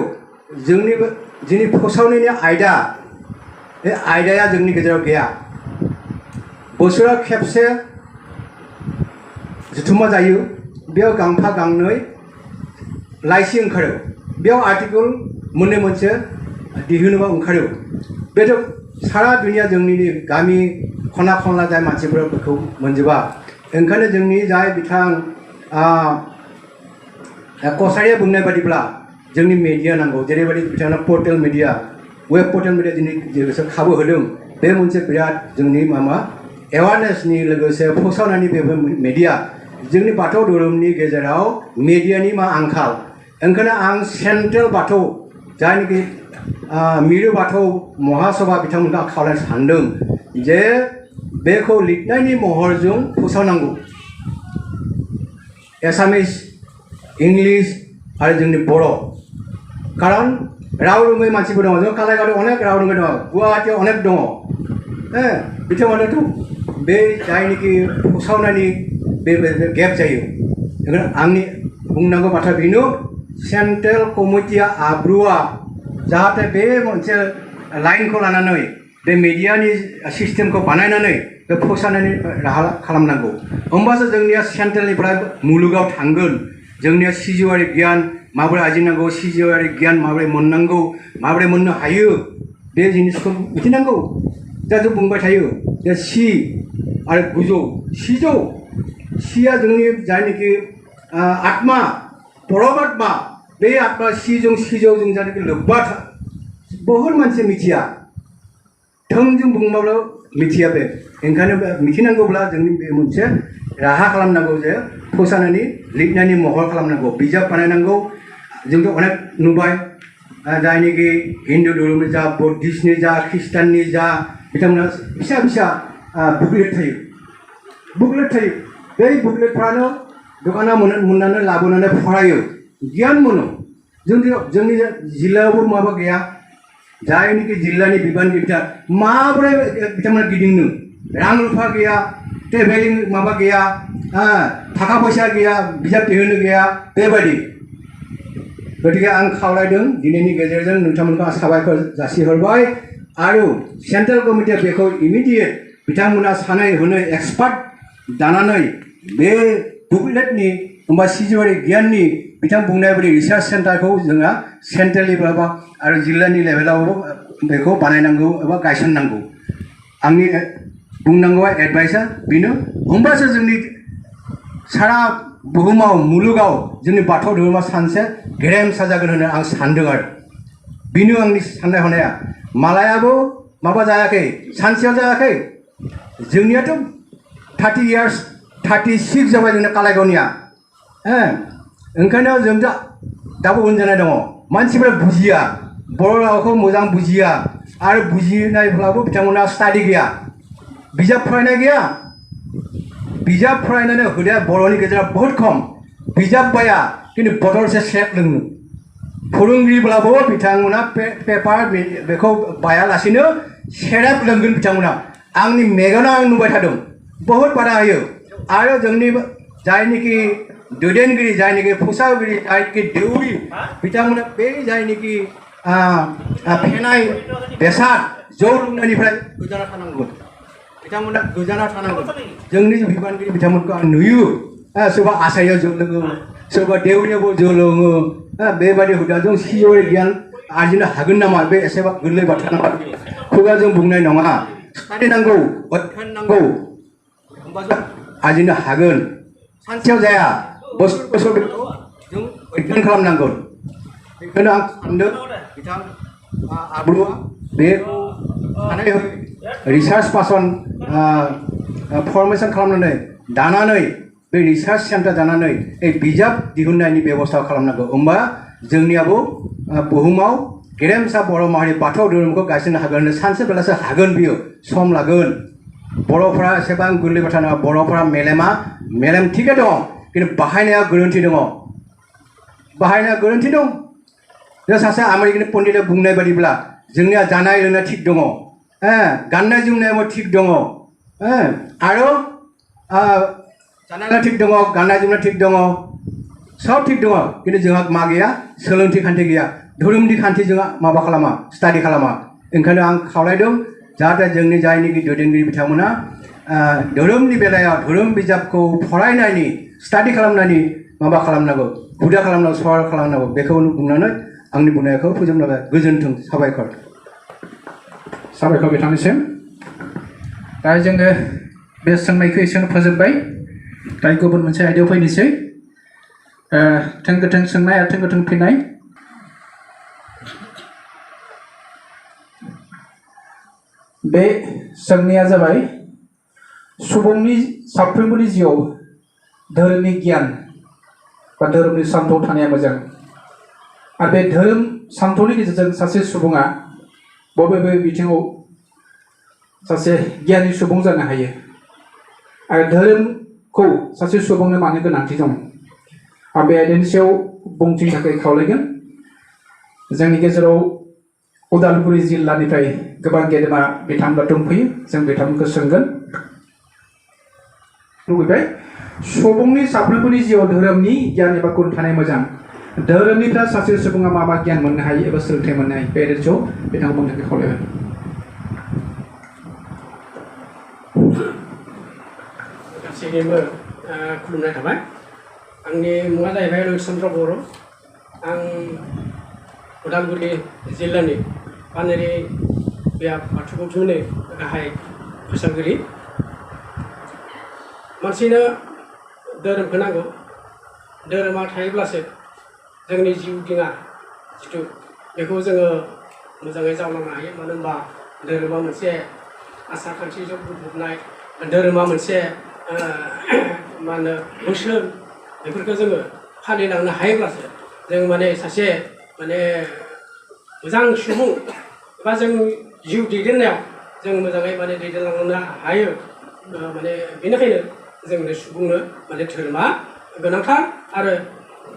जोंनि फोसावनायनि आयदा बे आयदाया जोंनि गेजेराव गैया। बोसोराव खेबसे जथुम्मा जायो, बेयाव गांफा गांनै लाइसि ओंखारो, बेयाव आर्टिकल मोननै मोनसे दिहुनोबा ओंखारो। बेथ' सारा दुनिया जोंनि गामि खना खनला जाय मानसिफोरा बेखौ मोनजोबा। ओंखायनो जोंनि जाय बिथां कसारिया बुंनाय बादिब्ला जोंनि मेडिया नांगौ, जेरैबायदि बिथाङा portal media web portal media दिनै लोगोसे खाबु होदों। बे मोनसे बिराद जोंनि एवारनेसनि लोगोसे फोसावनायनि बेबो मेडिया। जोंनि बाथौ धोरोमनि गेजेराव मेडियानि आंखाल। ओंखायनो आं सेन्ट्रेल बाथौ जायनिखि मिरु बाथौ महासभा बिथांमोनखौ खावलायनो सानदों जे बेखौ लिरनायनि महरजों फोसावनांगौ। एसामिस, इंलिस आरो जोंनि बर'। कारन राव रोङै मानसिफोर दङ। जों कालाइगावआव अनेक राव रोङै दङ, गुवाहाटियाव अनेक दङ। बिथांमोनाथ' बे जायनिखि फोसावनायनि बे गेप जायो। ओंखायनो आंनि बुंनांगौ बाथ्रा बेनो सेन्ट्रेल कमिटिया आब्रुआ जाहाथे बे मोनसे लाइनखौ लानानै बे मेडियानि सिस्टेमखौ बानायनानै बे फोसावनायनि राहा खालामनांगौ। होमबासो जोंनिया सेन्ट्रेलनिफ्राय मुलुगाव थांगोन। जोंनिया सिजौआरि गियान माबोरै आरजिनांगौ, सिजौआरि गियान माबोरै मोननांगौ, माबोरै मोननो हायो, बे जिनिसखौ मिथिनांगौ। दा जों बुंबाय थायो जे सि आरो गुजौ सिजौ, सिया जोंनि जायनिखि आत्मा परमात्मा, बे आत्मा सिजौ सिजौजों जायनिखि लोब्बा बहुद मानसि मिथिया, थोंजों बुंबाबो मिथिया। बे ओंखायनो मिथिनांगौब्ला जोंनि बे मोनसे राहा खालामनांगौ जे फोसावनायनि लिरनायनि महर खालामनांगौ, बिजाब बानायनांगौ। जोंथ' अनेक नुबाय जायनिखि हिन्दु धोरोमनि जा, बुद्धिस्टनि जा, ख्रिस्टाननि जा, बिथांमोना फिसा फिसा बुकलेट थायो। बे बुकलेटफ्रानो दखानाव मोननानै लाबोनानै फरायो, गियान मोनो। जोंनि जिल्लायावबो माबा गैया, जायनिखि जिल्लानि बिबानगिरिफ्रा माबोरै बिथांमोना गिदिंनो, रां रुफा गैया, ट्रेभेलिं माबा गैया, थाखा फैसा गैया, बिजाब दिहुननो गैया, बेबायदि। गतिके आं खावलायदों दिनैनि गेजेरजों नोंथांमोनखौ आं साबायखर जासिहरबाय। आरो सेन्ट्रेल कमिटिया बेखौ इमिडियेट बिथांमोना सानै हनै एक्सपार्ट दानानै बे बुकलेटनि होमबा सिजौआरि गियाननि बिथां बुंनाय बायदि रिसार्च सेन्टारखौ जोंहा सेन्ट्रेल लेभेलाव आरो जिल्लानि लेभेलावबो बेखौ बानायनांगौ एबा गायसननांगौ। आंनि बुंनांगौआ एडभाइसआ बेनो। होमबासो जोंनि सारा बुहुमाव मुलुगाव जोंनि बाथौ धोरोमा सानसे गेरेमसा जागोन होनना आं सानदों। आरो बेनो आंनि साननाय हनाया। मालायाबो माबा जायाखै, सानसेयाव जायाखै। जोंनियाथ' 30 years 36 जाबाय जोंना कालाइगावनिया। ओंखायनो जों दाबो उन जानाय दङ। मानसिफोरा बुजिया, बर' रावखौ मोजां बुजिया, आरो बुजिनायब्लाबो बिथांमोना स्टाडि गैया, बिजाब फरायनाय गैया। बिजाब फरायनानै हुदाया बर'नि गेजेराव बहुद खम। बिजाब बाया खिन्थु बथलसे सेक लोङो। फोरोंगिरिब्लाबो बिथांमोना पेपार बेखौ बायालासिनो सेरेब लोंगोन बिथांमोना। आंनि मेगनाव आं नुबाय थादों, बहुद बादा होयो। आरो जोंनि जायनिखि दैदेनगिरि जायनिखि फोसावगिरि जायनिखि देउरि बिथांमोना बे जायनिखि फेनाय बेसाद जौ लोंनायनिफ्राय गोजानाव थानांगोन बिथांमोना गोजानाव थानांगोन जोंनि बिबानगिरि बिथांमोनखौ आं नुयो सोरबा आसायाव जौ लोङो सोरबा देउरियावबो जौ लोङो बेबायदि हुदाजों सिजौरि गियान आरजिनो हागोन नामा बे एसेबां गोरलै बाथ्रा नङा खुगाजों बुंनाय नङा स्टाडि नांगौ अध्ययन नांगौ होमबासो आरजिनो हागोन सानसेयाव जाया बोसोर बोसोर बेखौ जों अध्ययन खालामनांगोन बेखौनो आं सानदों बिथां आबुआ बेखौ हानाय रिसार्च पार्सन फर्मेसन खालामनानै दानानै बे रिसार्च सेन्टार दानानै बिजाब दिहुननायनि बेबस्था खालामनांगौ होमबा जोंनियाबो बुहुमाव गेरेमसा बर' माहारि बाथौ धोरोमखौ गायसननो हागोन सानसे बेलासो हागोन बियो सम लागोन बर'फोरा एसेबां गोरलै बाथ्रा नङा बर'फोरा मेलेम थिगै दङ खिन्थु बाहायनाया गोरोन्थि दङ बाहायनाया गोरोन्थि दं जों सासे आमेरिकानि पन्डिता बुंनाय बादिब्ला जोंनिया जानाय लोंनाय थिग दङ गाननाय जोमनायाबो थिग दङ आरो जानाय थिग दङ गाननाय जोमनाय थिग दङ सब थिग दङ खिन्थु जोंहा मा गैया सोलोंथाइ खान्थि गैया धोरोमनि खान्थि जोंहा माबा खालामा स्टाडि खालामा ओंखायनो आं खावलायदों जाहाथे जोंनि जायनिखि दैदेनगिरि बिथांमोना धोरोमनि बेलायाव धोरोम बिजाबखौ फरायनायनि स्टाडि खालामनायनि माबा खालामनांगौ हुदा खालामनांगौ सहाय खालामनांगौ बेखौ बुंनानै आंनि बुंनायखौ फोजोबनाय गोजोन्थों साबायखर बिथांनिसिम दा जोङो बे सोंनायखौ एसेयावनो फोजोबबाय दा गुबुन मोनसे आयदायाव फैनोसै थोंगोथों सोंनाय आरो थोंगोथों फिननाय बे सोंनाया जाबाय सुबुंनि साफ्रोमबोनि जिउआव धोरोमनि गियान बा धोरोमनि सान्थौ थानाया मोजां आरो बे धोरोम सान्थौनि गेजेरजों सासे सुबुङा बबे बबे बिथिङाव सासे गियानि सुबुं जानो हायो आरो धोरोमखौ सासे सुबुंनो मानो गोनांथि दं आं बे आयदानि सायाव बुंथिनो थाखाय खावलायगोन जोंनि गेजेराव उदालगुरि जिल्लानिफ्राय गोबां गेदेमा बिथांमोना दंफैयो जों बिथांमोनखौ सोंगोन लुबैबाय सुबुंनि साफ्रोमबोनि जिउआव धोरोमनि गियान एबा गुन थानाय मोजां धोरोमनिफ्राय सासे सुबुङा मा गियान मोननो हायो एबा सोलोंथाइ मोननो हायो बे आयदानि सायाव बिथांमोननि थाखाय खावलायबाय गासैनिबो खुलुमनाय थाबाय आंनि मुङा जाहैबाय रहित चन्द्र बर' आं उदालगुरि जिल्लानि पानेरि बाथौ गौथुमनि गाहाय फोसावगिरि मानसिनो धोरोमखौ नांगौ धोरोमा थायोब्लासो जोंनि जिउ दिङा जिथु बेखौ जोङो मोजाङै जावलांनो हायो मानो होनबा धोरोमा मोनसे आसार खान्थिजों बुंफबनाय धोरोमा मोनसे मा होनो बोसोन बेफोरखौ जोङो फालिलांनो हायोब्लासो जों माने सासे माने मोजां सुबुं एबा जों जिउ दैदेननायाव जों मोजाङै माने दैदेनलांनो हायो माने बेनिखायनो जोंनो सुबुंनो माने धोरोमा गोनांथार आरो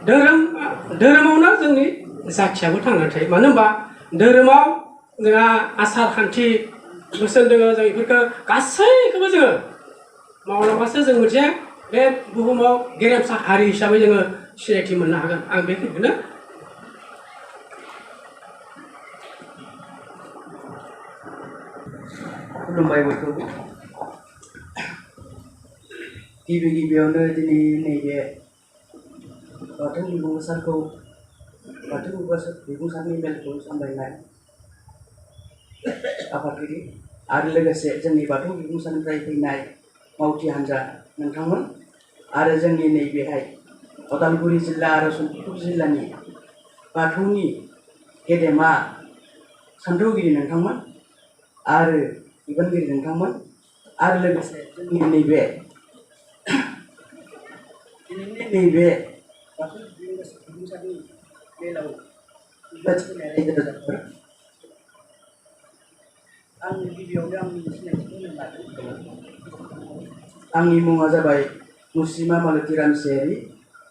धोरोमावनो जोंनि जाथियाबो थांनानै थायो मानो होनबा धोरोमाव जोंहा आसार खान्थि बोसोन दङ जों बेफोरखौ गासैखौबो जोङो मावलांबासो जों मोनसे बे बुहुमाव गेरेमसा हारि हिसाबै जोङो सिनायथि मोननो हागोन आं बेखिनिखौनो खुलुमबाय बयखौबो गिबियावनो दिनै नैबे बाथौ बिबुंसारखौ बाथौ बिबुंसारनि मेलखौ सामलायनाय आफादगिरि आरो लोगोसे जोंनि बाथौ बिबुंसारनिफ्राय फैनाय मावथि हान्जा नोंथांमोन आरो जोंनि नैबेहाय उदालगुरि जिल्ला आरो सनितपुर जिल्लानि बाथौनि गेदेमा सान्थौगिरि नोंथांमोन आरो बिबानगिरि नोंथांमोन आरो लोगोसे जोंनि नैबे बाथौ बिबुंसारनि मेलाव नुजाथिफैनाय आं गिबियावनो आंनि सिनायथिखौ होनो लादों आंनि मुङा जाबाय मुस्रिमा मालति रामसियारि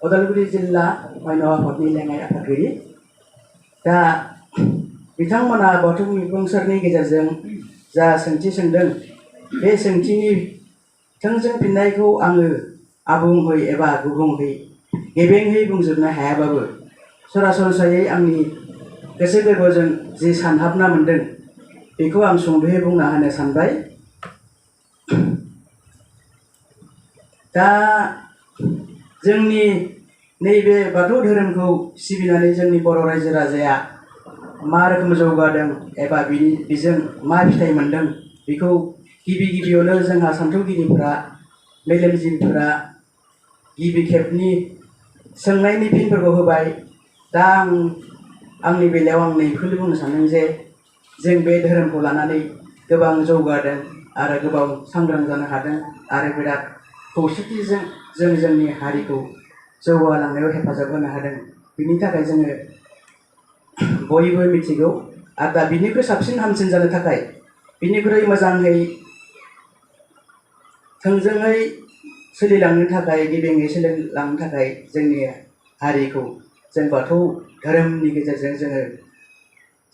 उदालगुरि जिल्ला माइनाव आफादनि लेङाइ आफादगिरि दा बिथांमोना बाथौ बिबुंसारनि गेजेरजों जा सोंथि सोंदों बे सोंथिनि थोंजों फिननायखौ आङो आबुङै एबा गुबुङै गेबेङै बुंजोबनो हायाबाबो सरासनस्रायै आंनि गोसो गोरबोजों जि सानहाबना मोनदों बेखौ आं सुंद'यै बुंना होनो सानबाय। दा जोंनि नैबे बाथौ धोरोमखौ सिबिनानै जोंनि बर' रायजो राजाया मा रोखोम जौगादों एबा बेजों मा फिथाइ मोनदों बेखौ गिबियावनो जोंहा सान्थौगिरिफोरा मेलेमजिबिफोरा गिबि खेबनि सोंनायनि फिनफोरखौ होबाय। दा आंनि बेलायाव आं नैखौनो बुंनो सानदों जे जों बे धोरोमखौ लानानै गोबां जौगादों आरो गोबां सांग्रां जानो हादों आरो बिराद खौसेथिजों जों जोंनि हारिखौ जौगालांनायाव हेफाजाब होनो हादों। बिनि थाखाय जोङो बयबो मिथिगौ। आरो दा बिनिख्रुइ साबसिन हामसिन जानो थाखाय बिनिख्रुइ मोजाङै थोंजोङै सोलिलांनो थाखाय गेबेङै सोलिलांनो थाखाय जोंनि हारिखौ जों बाथौ धोरोमनि गेजेरजों जोङो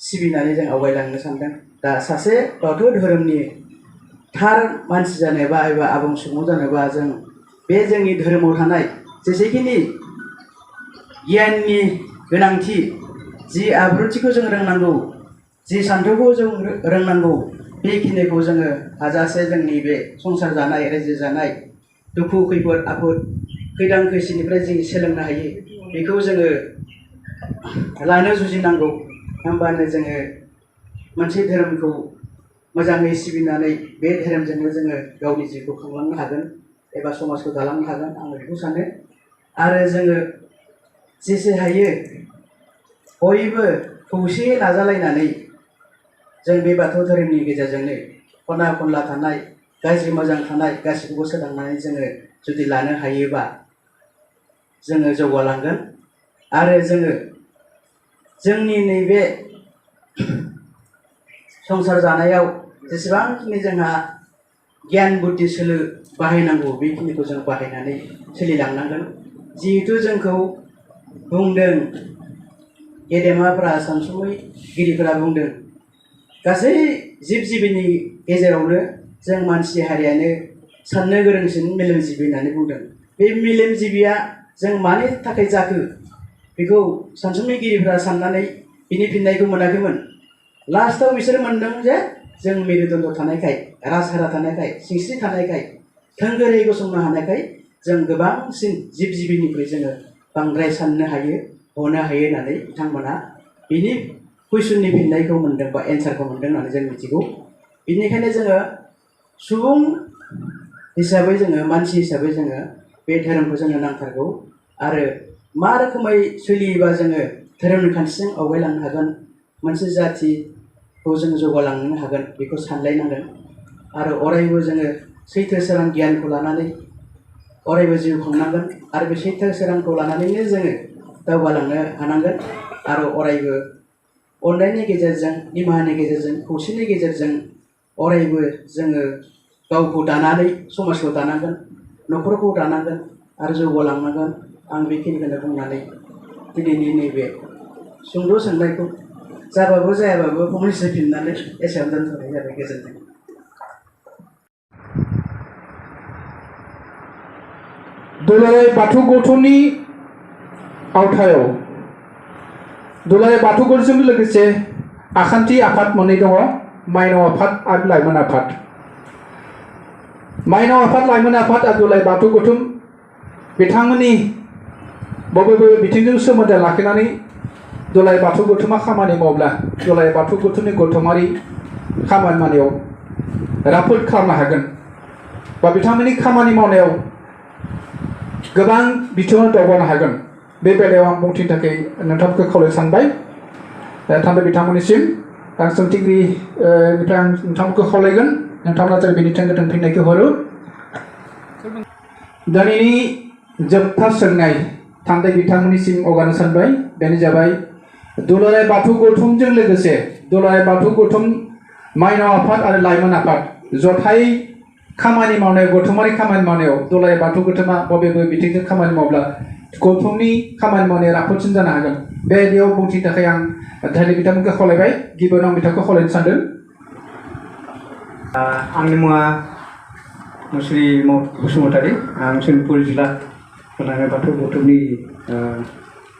सिबिनानै जों आवगायलांनो सानदों। दा सासे बाथौ धोरोमनि थार मानसि जानोबा एबा आबुं सुबुं जानोबा जों बे जोंनि धोरोमाव थानाय जेसेखिनि गियाननि गोनांथि, जि आब्रुथिखौ जों रोंनांगौ, जि सान्थौखौ जों रोंनांगौ, बेखिनिखौ जोङो हाजासे जोंनि बे संसार जानाय रायजो जानाय दुखु खैफोद आफोद खैदां खैसिनिफ्राय जों सोलोंनो हायो बेखौ जोङो लानो जुजिनांगौ। होमबानो जोङो मोनसे धोरोमखौ मोजाङै सिबिनानै बे धोरोमजोंनो जोङो गावनि जिउखौ खुंलांनो हागोन एबा समाजखौ दालांनो हागोन आं बेखौ सानो। आरो जोङो जेसे हायो बयबो खौसेयै नाजालायनानै जों बे बाथौ धोरोमनि गेजेरजोंनो खना खनला थानाय गाज्रि मोजां थानाय गासैखौबो सोदांनानै जोङो जुदि लानो हायोबा जोङो जौगालांगोन। आरो जोङो जोंनि नैबे संसार जानायाव जेसेबांखिनि जोंहा गियान बुद्धि सोलो बाहायनांगौ बेखिनिखौ जों बाहायनानै सोलिलांनांगोन। जिहेथु जोंखौ बुंदों गेदेमाफोरा सानसुमैगिरिफोरा बुंदों गासै जिब जिबिनि गेजेरावनो जों मानसि हारियानो साननो गोरोंसिन मेलेमजिबि होननानै बुंदों। बे मेलेमजिबिया जों मानि थाखाय जाखो बेखौ सानसुमैगिरिफ्रा साननानै बिनि फिननायखौ मोनाखैमोन। लास्टआव बिसोर मोनदों जे जों मेरुदण्ड थानायखाय, राजहारा थानायखाय, सिंस्रि थानायखाय, थोंगोरै गसंनो हानायखाय जों गोबांसिन जिब जिबिनिख्रुइ जोङो बांद्राय साननो हायो, हनो हायो होननानै बिथांमोना बिनि कुइसननि फिननायखौ मोनदों बा एन्सारखौ मोनदों होननानै जों मिथिगौ। बिनिखायनो जोङो सुबुं हिसाबै जोङो मानसि हिसाबै जोङो बे धोरोमखौ जोंनो नांथारगौ। आरो मा रोखोमै सोलियोबा जोङो धोरोमनि खान्थिजों आवगायलांनो हागोन, मोनसे जाथिखौ जों जौगालांनो हागोन बेखौ सानलायनांगोन। आरो अरायबो जोङो सैथो सोरां गियानखौ लानानै अरायबो जिउ खुंनांगोन। आरो बे सैथो सोरांखौ लानानैनो जोङो दावगालांनो हानांगोन। आरो अरायबो अननायनि गेजेरजों, निमाहानि गेजेरजों, खौसेनि गेजेरजों अरायबो जोङो गावखौ दानानै समाजखौ दानांगोन, न'खरखौ दानांगोन आरो जौगालांनांगोन। आं बेखिनिखौनो बुंनानै दिनैनि नैबे सुंद' सोंनायखौ जाबाबो जायाबाबो फंनैसो फिननानै एसेयावनो दोनथ'नाय जाबाय। गोजोन्थों। दुलाराय बाथौ गौथुमनि आवथायाव दुलाराय बाथौ गौथुमजों लोगोसे आखान्थि आफाद मोननै दङ, माइनाव आफाद आरो लाइमोन आफाद। माइनाव आफाद, लाइमोन आफाद आरो दुलाराय बाथौ गौथुम बिथांमोननि बबे बिथिंजों सोमोन्दो लाखिनानै दुलाराय बाथौ गौथुमा खामानि मावब्ला दुलाराय बाथौ गौथुमनि गौथुमारि खामानि मावनायाव राफोद खालामनो हागोन बा बिथांमोननि खामानि मावनायाव गोबां बिथिङाव दावगानो हागोन, बे बेलायाव आं बुंथिनो थाखाय नोंथांमोनखौ खावलायनो सानबाय। थान्दै बिथांमोननिसिम आं सोंथिगिरिनिफ्राय आं नोंथांमोनखौ खावलायगोन नोंथांमोना जेरै बेनि थोंगोथों फिननायखौ हरो। दिनैनि जोबथा सोंनाय थान्दै बिथांमोननिसिम हगारनो सानबाय, बेनो जाबाय दुलाराय बाथौ गौथुमजों लोगोसे दुलाराय बाथौ गौथुम, माइनाव आफाद आरो लाइमोन आफाद जथाय खामानि मावनाय, गौथुमारि खामानि मावनायाव दुलाराय बाथौ गौथुमा बबे बिथिंजों खामानि मावब्ला गौथुमनि खामानि मावनाया राफोदसिन जानो हागोन, बे आयदायाव बुंथिनो थाखाय आं थान्दै बिथांमोनखौ खावलायबाय। गिबियावनो आं बिथांखौ खावलायनो सानदों। आंनि मुङा मुस्रि बसुमतारी, आं सनितपुर जिल्ला दुलाराय बाथौ गौथुमनि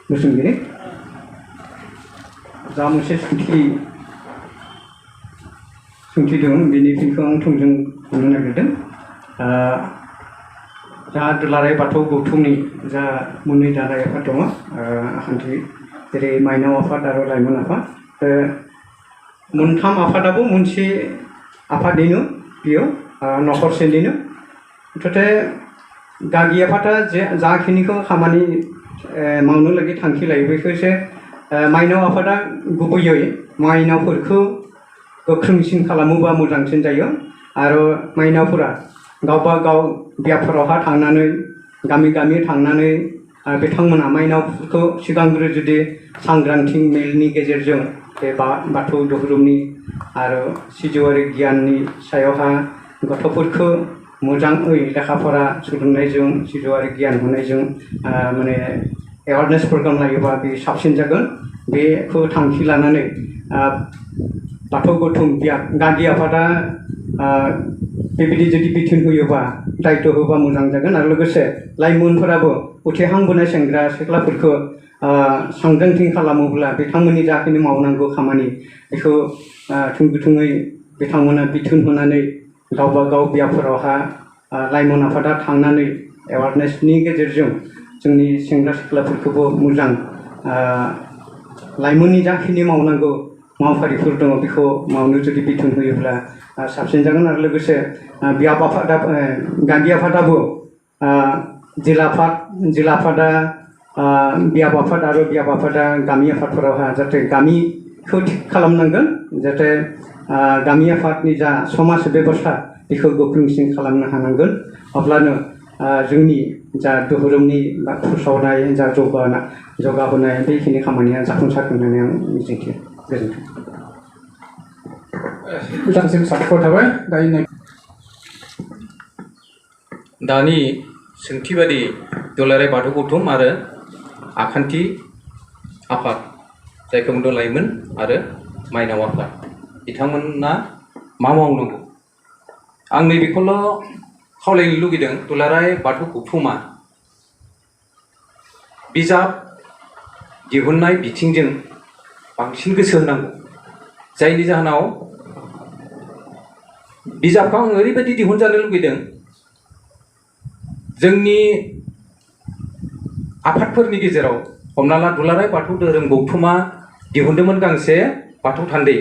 बोसोनगिरि जा मोनसे सोंथि दं बेनि फिनखौ आं थोंजों बुंनो नागिरदों। जा दुलाराय बाथौ गौथुमनि जा मोननै दालाय आफाद दङ आखान्थि जेरै माइनाव आफाद आरो लाइमोन आफाद मोनथाम आफादाबो मोनसे आफादनिनो बेयो नखरसेनिनो मुथथे गागि आफादा जाखिनिखौ खामानि मावनो लागि थांखि लायो बेखौ एसे माइनाव आफादा गुबैयै माइनावफोरखौ गोख्रोंसिन खालामोबा मोजांसिन जायो आरो माइनावफोरा गावबा गाव बियाफोरावहा थांनानै गामि गामि थांनानै बिथांमोना माइनावफोरखौ सिगांग्रो जुदि सांग्रांथि मेलनि गेजेरजों बे बाथौ धोरोमनि आरो सिजौआरि गियाननि सायावहा गथ'फोरखौ मोजाङै लेखा फरा सोलोंनायजों सिजौआरि गियान होनायजों माने एवारनेस प्रग्राम लायोबा बे साबसिन जागोन। बेखौ थांखि लानानै बाथौ गौथुम गागि आफादा बेबायदि जुदि बिथोन होयोबा दायित्व होबा मोजां जागोन आरो लोगोसे लाइमोनफोराबो उथ्रिहांबोनाय सेंग्रा सिख्लाफोरखौ सांग्रांथि खालामोब्ला बिथांमोननि जाखिनि मावनांगौ खामानि बेखौ थोंगोथोङै बिथांमोना बिथोन होनानै गावबा गाव बियाफोरावहा लाइमोन आफादा थांनानै एवारनेसनि गेजेरजों जोंनि सेंग्रा सिख्लाफोरखौबो मोजां लाइमोननि जाखिनि मावनांगौ मावफारिफोर दङ बेखौ मावनो जुदि बिथोन होयोब्ला साबसिन जागोन आरो लोगोसे बिया आफादा गागि आफादाबो जिल्ला आफादा बिया आफाद आरो बिया आफादा गामि आफादफोरावहा जाहाथे गामिखौ थिग खालामनांगोन जाहाथे गामि आफादनि जा समाज बेबस्था बेखौ गोख्रोंसिन खालामनो हानांगोन अब्लानो जोंनि जा धोरोमनि फोसावनाय जा जौगाहोनाय बेखिनि खामानिया जाफुंसारगोन होननानै आं मिजिंथियो। गोजोन्थों। बिथांसिम साबायखर थाबाय। दानि सोंथि बादि दुलाराय बाथौ गौथुम आरो आखान्थि आफाद जायखौ बुंदों लाइमोन आरो माइनाव आफाद बिथांमोना मा मावनांगौ आं नैबेखौल' खावलायनो लुगैदों दुलाराय बाथौ गौथुमा बिजाब दिहुननाय बिथिंजों बांसिन गोसो होनांगौ जायनि जाहोनाव बिजाबखौ आं ओरैबायदि दिहुनजानो लुगैदों जोंनि आफादफोरनि गेजेराव हमना ला दुलाराय बाथौ धोरोम गौथुमा दिहुनदोंमोन गांसे बाथौ थान्दै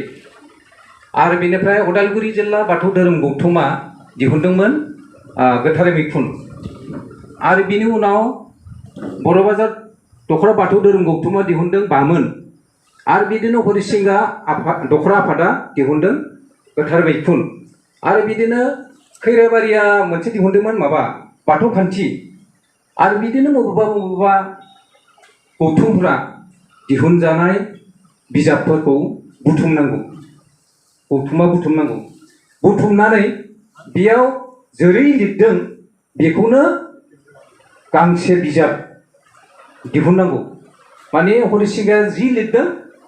आरो बेनिफ्राय उदालगुरि जिल्ला बाथौ धोरोम गौथुमा दिहुनदोंमोन गोथारै मैखुन आरो बिनि उनाव बर' बाजार दख'रा बाथौ धोरोम गौथुमा दिहुनदों बामोन आरो बिदिनो हरिसिंगा दख'रा आफादा दिहुनदों गोथार मैखुन आरो बिदिनो खैराबारिया मोनसे दिहुनदोंमोन माबा बाथौ खान्थि आरो बिदिनो बबेबा गौथुमफोरा दिहुनजानाय बिजाबफोरखौ बुथुमनांगौ गौथुमा बुथुमनांगौ बुथुमनानै बेयाव जेरै लिरदों बेखौनो गांसे बिजाब दिहुननांगौ माने हरिसिंगाया जि लिरदों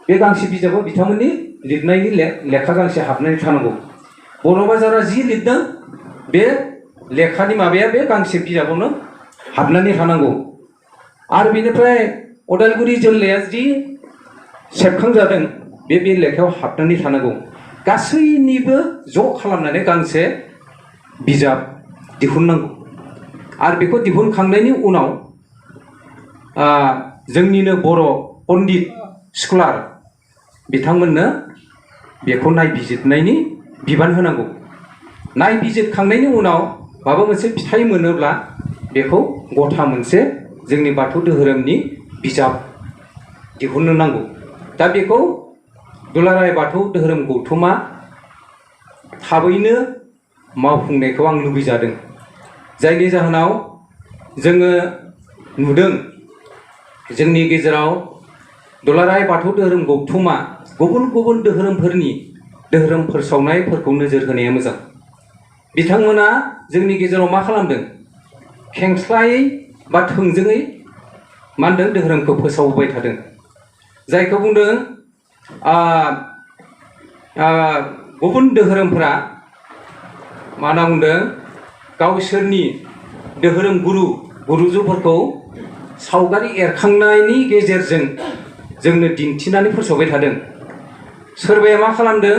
बे गांसे बिजाबाव बिथांमोननि लिरनायनि लेखा गांसे हाबनानै थानांगौ बर' बाजारा जि लिरदों बे लेखानि माबाया बे गांसे बिजाबावनो हाबनानै थानांगौ आरो बेनिफ्राय उदालगुरि जिल्लाया जि सेबखांजादों बे लेखायाव हाबनानै थानांगौ गासैनिबो ज' खालामनानै गांसे बिजाब दिहुननांगौ आरो बेखौ दिहुनखांनायनि उनाव जोंनिनो बर' पण्डित स्कलार बिथांमोननो बेखौ नायबिजिरनायनि बिबान होनांगौ नायबिजिरखांनायनि उनाव माबा मोनसे फिथाइ मोनोब्ला बेखौ गथा मोनसे जोंनि बाथौ धोरोमनि बिजाब दिहुननो नांगौ दा बेखौ दुलाराय बाथौ धोरोम गौथुमा थाबैनो मावफुंनायखौ आं लुबैजादों जायनि जाहोनाव जोङो नुदों जोंनि गेजेराव दुलाराय बाथौ धोरोम गौथुमा गुबुन गुबुन धोरोमफोरनि धोरोम फोसावनायफोरखौ नोजोर होनाया मोजां बिथांमोना जोंनि गेजेराव मा खालामदों खेंस्लायै बा थोंजोङै मा होनदों धोरोमखौ फोसावबाय थादों जायखौ बुंदों गुबुन धोरोमफोरा मा होनना बुंदों गावसोरनि धोरोम गुरुजोफोरखौ सावगारि एरखांनायनि गेजेरजों जोंनो दिन्थिनानै फोसावबाय थादों। सोरबाया मा खालामदों,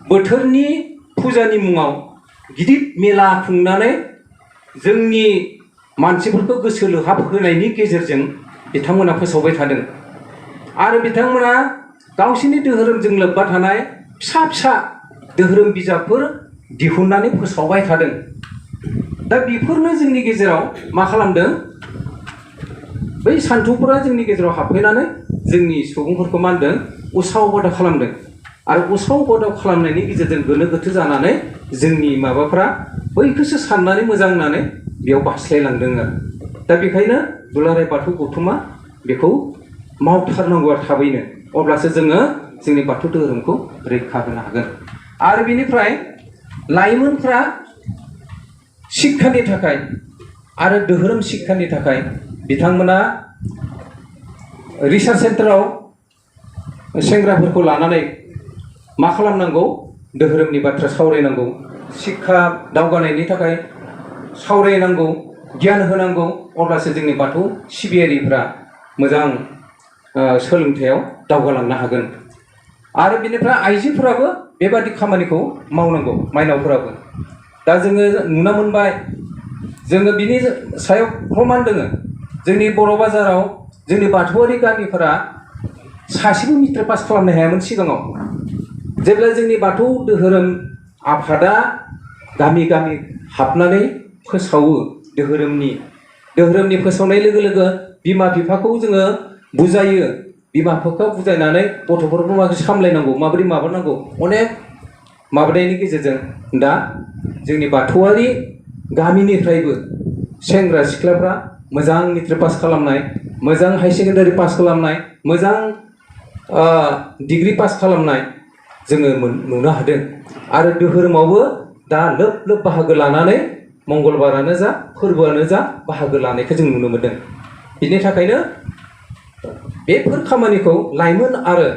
बोथोरनि फुजानि मुङाव गिदिर मेला खुंनानै जोंनि मानसिफोरखौ गोसो लोहाब होनायनि गेजेरजों बिथांमोना फोसावबाय थादों। आरो बिथांमोना गावसोरनि धोरोमजों लोब्बा थानाय फिसा फिसा धोरोम बिजाबफोर दिहुननानै फोसावबाय थादों। दा बेफोरनो जोंनि गेजेराव मा खालामदों, बै सान्थौफोरा जोंनि गेजेराव हाबफैनानै जोंनि सुबुंफोरखौ मा होनदों, उसाव बादाव खालामदों। आरो उसाव बादाव खालामनायनि गेजेरजों गोनो गोथो जानानै जोंनि माबाफ्रा बैखौसो साननानै मोजां होननानै बेयाव बास्लायलांदों आरो। दा बेखायनो दुलाराय बाथौ गौथुमा बेखौ मावथारनांगौ आरो थाबैनो, अब्लासो जोङो जोंनि बाथौ धोरोमखौ रैखा होनो हागोन। आरो बेनिफ्राय लाइमोनफ्रा शिक्षानि थाखाय आरो धोरोम शिक्षानि थाखाय बिथांमोना रिसार्च सेन्टाराव सेंग्राफोरखौ लानानै मा खालामनांगौ, धोरोमनि बाथ्रा सावरायनांगौ, शिक्षा दावगानायनि थाखाय सावरायनांगौ, गियान होनांगौ। अब्लासो जोंनि बाथौ सिबियारिफ्रा मोजां सोलोंथायाव दावगालांनो हागोन। आरो बेनिफ्राय आइजोफोराबो बेबादि खामानिखौ मावनांगौ, माइनावफोराबो। दा जोङो नुनो मोनबाय, जोङो बिनि सायाव प्रमान दोङो। जोंनि बर' बाजाराव जोंनि बाथौआरि गामिफोरा सासेबो मेट्रिक पास खालामनो हायामोन सिगाङाव। जेब्ला जोंनि बाथौ धोरोम आफादा गामि गामि हाबनानै फोसावो, धोरोमनि फोसावनाय लोगो लोगो बिमा बिफाखौ जोङो बुजायो, बिमा बिफाखौ बुजायनानै गथ'फोरखौ माबोरै सामलायनांगौ, माबोरै माबानांगौ, अनेक माबानायनि गेजेरजों दा जोंनि बाथौआरि गामिनिफ्रायबो सेंग्रा सिख्लाफ्रा मोजां मेट्रिक पास खालामनाय, मोजां हाई सेकेन्डारि पास खालामनाय, मोजां डिग्री पास खालामनाय जोङो नुनो हादों। आरो धोरोमावबो दा लोब लोब बाहागो लानानै मंगलबारानो जा फोरबोआनो जा बाहागो लानायखौ जों नुनो मोनदों। बिनि थाखायनो बेफोर खामानिखौ लाइमोन आरो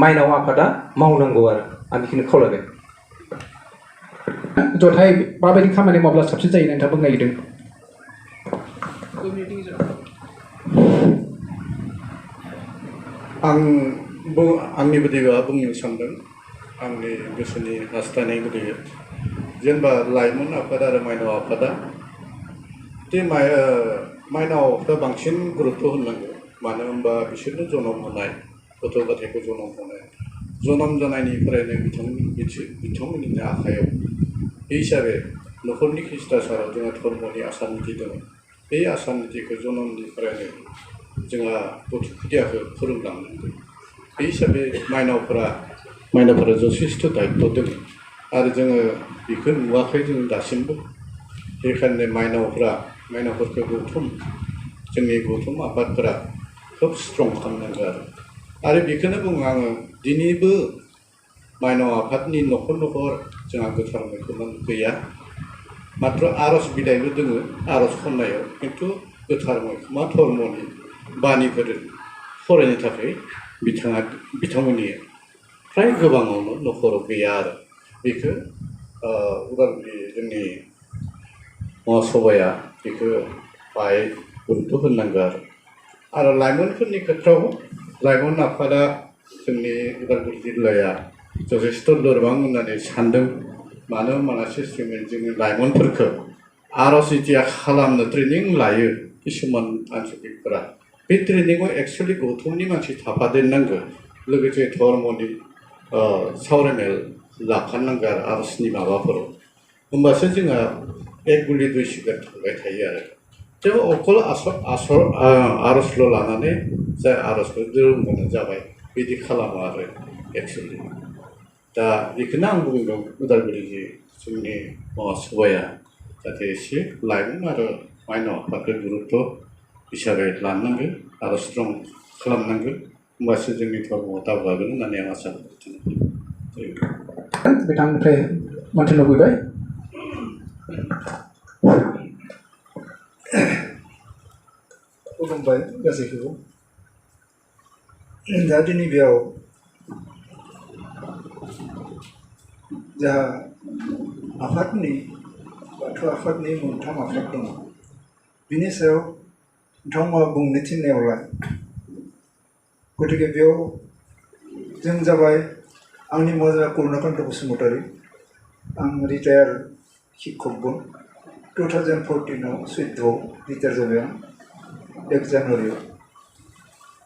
माइनाव आफादा मावनांगौ आरो आं बेखिनि खावलायबाय। जथाय माबायदि खामानि मावब्ला साबसिन जायो नोंथाङा बुंनो नागिरदों? आंनि बादिबा बुंनो सानदों, आंनि गोसोनि हास्थायनाय बादियै जेनेबा लाइमोन आफाद आरो माइनाव आफादा माइनाव आफादा बांसिन गुरुत्त' होनांगौ। मानो होनबा बिसोरनो जोनोम होनाय, गथ' गथायखौ जोनोम होनाय, जोनोम जानायनिफ्रायनो बिथांमोननि आखायाव। बे हिसाबै न'खरनि खिस्टाचाराव जोंहा धर्मनि आसार निथि दङ। बे आसार निथिखौ जोनोमनिफ्रायनो जोंहा गथ' खुदियाखौ फोरोंलांनांगौ। बे हिसाबै माइनावफोरा जथेस्थ' दायित्व दङ। आरो जोङो बेखौ नुवाखै जों दासिमबो। बेखायनो माइनावफोरखौ जोंनि गौथुम आफादफोरा खोब स्ट्रं खालामनांगौ आरो बेखौनो बुङो आङो, दिनैबो माइनाव आफादनि न'खर न'खर जोंहा गोथार मैखुन गैया। मात्र आर'ज बिलाइल' दोङो आर'ज खन्नायाव, खिन्थु गोथार मैखुमा धर्मनि बानिफोर फरायनो थाखाय बिथांमोननि फ्राय गोबाङावनो न'खराव गैया आरो। बेखौ उदालगुरि जोंनि महासभाया बेखौ बाहाय गुरुत्त' होनांगौ आरो लाइमोनफोरनि खेथ्रआव लाइमोन आफादा जोंनि उदालगुरि जिल्लाया जथेस्थ' लोरबां होननानै सानदों। मानो होनबाना सिस्टेमै जोंनि लाइमोनफोरखौ आर'ज जिथिया खालामनो ट्रेनिं लायो किसुमान आनसलिकफोरा, बे ट्रेनिङाव एक्सुवेलि गौथुमनि मानसि थाफादेरनांगौ, लोगोसे धर्मनि सावरायनाय लाफानांगौ आरो आर'जनि माबाफोराव। होमबासो जोंहा एक गुलि दुइ सिगार थांबाय थायो आरो। जों अकल आर'जल' लानानै जाय आर'जखौ धोरोमखौनो जाबाय बिदि खालामो आरो एक्सुवेलि। दा बेखौनो आं बुंदों, उदालगुरि जोंनि महासभाया जाहाथे एसे लाइमोन आरो माइनाव आफादखौ गुरुत्त' हिसाबै लानांगौ आरो स्ट्रं खालामनांगौ, होमबासो जोंनि धर्मआ दावगागोन होननानै आं आसा खालामो। बिथांनिफ्राय मोन्थि लुबैबाय। खुलुमबाय गासैखौबो। दा दिनै बेयाव जोंहा बाथौ आफादनि मोनथाम आफाद दङ। बिनि सायाव नोंथांमोना बुंनो थिननायावलाय गतिके बेयाव जों जाबाय आंनि मुङा करुणाकान्त बसुमतारी आं रिटायार शिक्षकबो 2014 14 रिटायार जाबाय आं 1 जानुवारियाव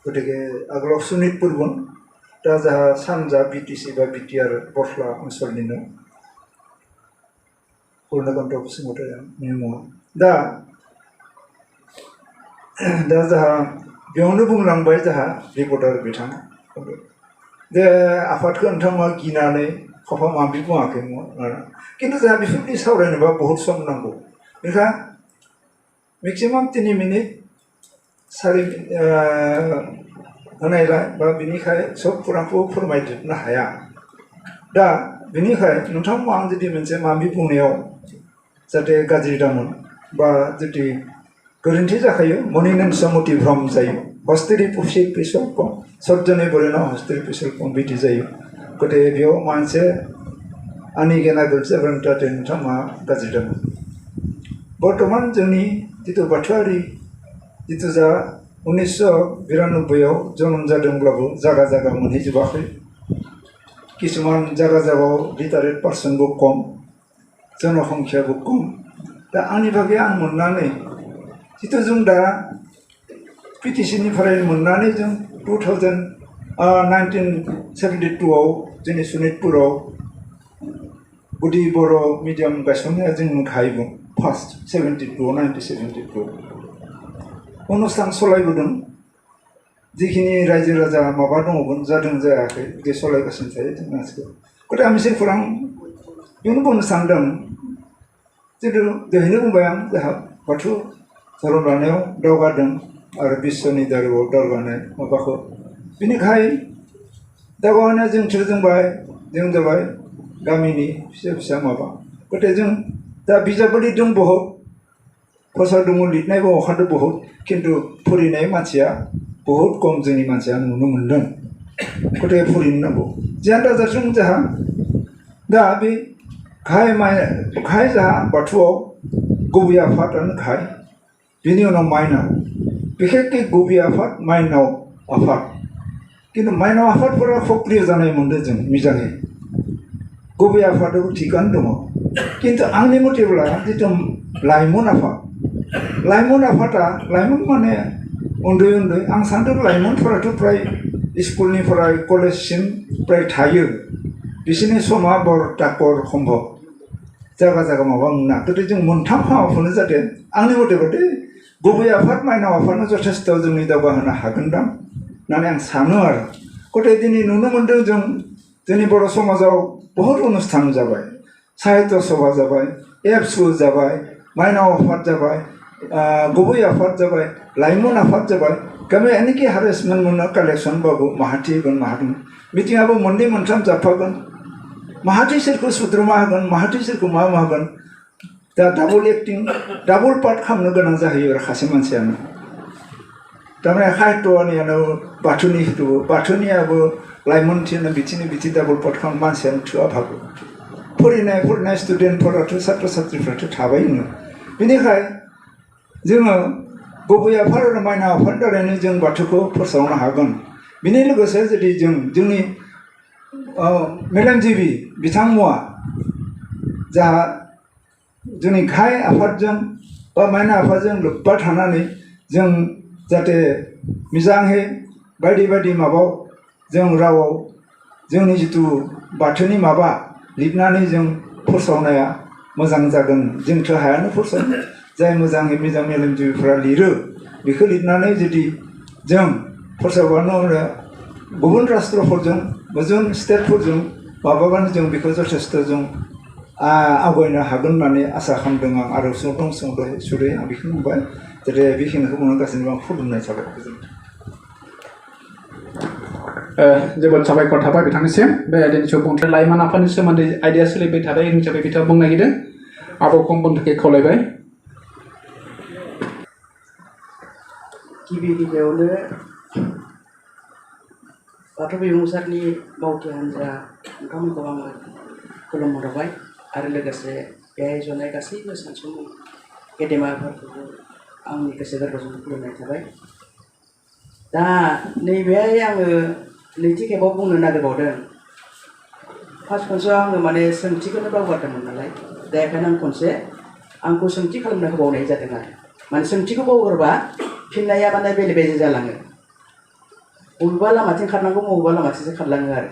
गतिके आगोलाव सनितपुरमोन दा जाहा सानजा बिटिसि बा बिटिआर बरफ्ला ओनसोलनिनो करुणाकान्त बसुमतारी आंनि मुङा दा जाहा बेयावनो बुंलांबाय जाहा रिपर्टार बिथाङा जे आफादखौ नोंथांमोना गिनानै खाफा माबि बुङाखैमोन खिन्थु जोंहा बेफोरबायदि सावरायनोबा बहुद सम नांगौ बेखायनो मेक्सिमाम 3 मिनिट 4 होनायलाय बा बिनिखाय सब खौरांखौ फोरमायजोबनो हाया दा बिनिखाय नोंथांमोना आं जुदि मोनसे माबि बुंनायाव जाहाथे गाज्रि दामोन बा जुदि गोरोन्थि जाखायो मनिनेन समति भ्रम जायो हस्तेरि पुसिक पिसलकम सज्जने बरेना हस्तेरि पिसलकम बिदि जायो गतिके बेयाव मोनसे आंनि गेना गोरोन्थि जागोन जाहाथे नोंथांमोना गाज्रि दामोन बर्तमान जोंनि जितु बाथौआरि जितु जा 1992 आव जोनोम जादोंब्लाबो जागा जागा मोनहैजोबाखै किसुमान जागा जागायाव लिटारेट पार्सनबो खम जनसंख्याबो खम दा आंनि बागै आं मोननानै जितु जों दा पिटिसिनिफ्राय मोननानै जों 1972 आव जोंनि सनितपुराव गुदि बर' मिडियाम गायसननाया जों गाहायमोन फार्स्ट 1972 अनुस्थान सलायबोदों जिखिनि रायजो राजा माबा दङमोन जादों जायाखै बे सलायगासिनो थायो जों मानसिखौ गतिके आं मोनसे खौरां बेखौनो बुंनो सानदों जितु दहायनो बुंबाय आं जोंहा बाथौ धोरोम लानायाव दावगादों आरो बिश्वनि दारैआव दावगानाय माबाखौ बिनिखाय दावगानाया जों जाबाय गामिनि फिसा फिसा माबा गतिके जों दा बिजाबबो लिरदों बहुद खरसा दङ लिरनायबो ओंखारदों बहुद खिन्थु फरायनाय मानसिया बहुद खम जोंनि मानसिया नुनो मोनदों गतिके फरायनो नांगौ जियानो दाजाथों जोंहा दा बे गाहाय जाहा बाथौआव गुबै आफादानो गाहाय बिनि उनाव माइनाव बिखेखके गुबै आफाद माइनाव आफाद खिन्थु माइनाव आफादफोरा सक्रिय जानाय मोनदों जों मोजाङै गुबै आफादाबो थिगानो दङ खिन्थु आंनि मथेब्ला जितु लाइमोन आफादा लाइमोन माने उन्दै उन्दै आं सानदों लाइमोनफोराथ' फ्राय स्कुलनिफ्राय कलेजसिम फ्राय थायो बिसोरनि समा बर ताकर सम्भब जागा जागा माबा मोना गतिके जों मोनथाम हाबाखौनो जाहाथे आंनि मथेबाथाय गुबै आफाद माइनाव आफादनो जथेस्थ' जोंनि दावगाहोनो हागोनदां होननानै आं सानो आरो गतिके दिनै नुनो मोनदों जों जोंनि बर' समाजाव बहुद अनुस्थान जाबाय साहित्य सभा जाबाय एबसु जाबाय माइनाव आफाद जाबाय गुबै आफाद जाबाय लाइमोन आफाद जाबाय गामि एनेखि हारेसमेन्ट मोनो कालेक्सनबाबो माहाथि होगोन माहाथि मिटिङाबो मोननै मोनथाम जाफागोन माहाथि सोरखौ सुद्रमा होगोन माहाथि सोरखौ मा होगोन दा डाबल एक्टिं डाबल पार्ट खालामनो गोनां जाहैयो आरो सासे मानसियानो थारमाने साहित्यनियानो बाथौनियाबो लाइमोनथिनो बिथि डाबल पार्ट खालाम मानसियानो थोआ भागो फरायनाय स्टुडेन्टफोराथ' सात्र सात्रिफ्राथ' थाबायनो बेनिखाय जोङो गुबै आफाद आरो माइनाव आफाद दारैनो जों बाथौखौ फोसावनो हागोन बेनि लोगोसे जुदि जोंनि मेलेमजिबि बिथांमोना जाहा जोंनि गाहाय आफादजों बा माइनाव आफादजों लोब्बा थानानै जों जाहाथे मोजाङै बायदि माबाव जों रावाव जोंनि जितु बाथौनि माबा लिरनानै जों फोसावनाया मोजां जागोन जोंथ' हायानो फोसावनो जाय मोजाङै मोजां मेलेमजिबिफोरा लिरो बेखौ लिरनानै जुदि जों फोसावबानो गुबुन राष्ट्रफोरजों गुबुन स्टेटफोरजों माबाबानो जों बेखौ जथेस्थ' जों आवगायनो हागोन होननानै आसा खालामदों आं आरो सुंद'यै आं बेखौनो बुंबाय जाहाथे बेखिनिखौ बुंनानै गासैनिबो आं खुलुमनाय जाबाय जोबोद साबायखर थाबाय बिथांनिसिम बे आयदानि सायाव बुंथाय लाइमोन आफादनि सोमोन्दै आयदाया सोलिबाय थानाय हिसाबै बिथाङा बुंनो नागिरदों आब'खौ बुंनो थाखाय खावलायबाय गिबियावनो बाथौ बिबुंसारनि मावथि हान्जा नोंथांमोनखौ आङो खुलुमहरबाय आरो लोगोसे बेहाय जनाय गासैबो सानसुमै गेदेमाफोरखौबो आंनि गोसो गोरबोजों खुलुमनाय थाबाय। दा नैबेहाय आङो नैथि खेबाव बुंनो नागिरबावदों। फार्स्ट खनसेयाव आङो माने सोंथिखौनो बावगारदोंमोन नालाय, दा बेखायनो आं खनसे आंखौ सोंथि खालामनो होबावनाय जादों आरो। माने सोंथिखौ बावगारबा फिननाया माने बेले बेजे जालाङो। बबेबा लामाथिं खारनांगौ, बबेबा लामाथिंसो खारलाङो आरो।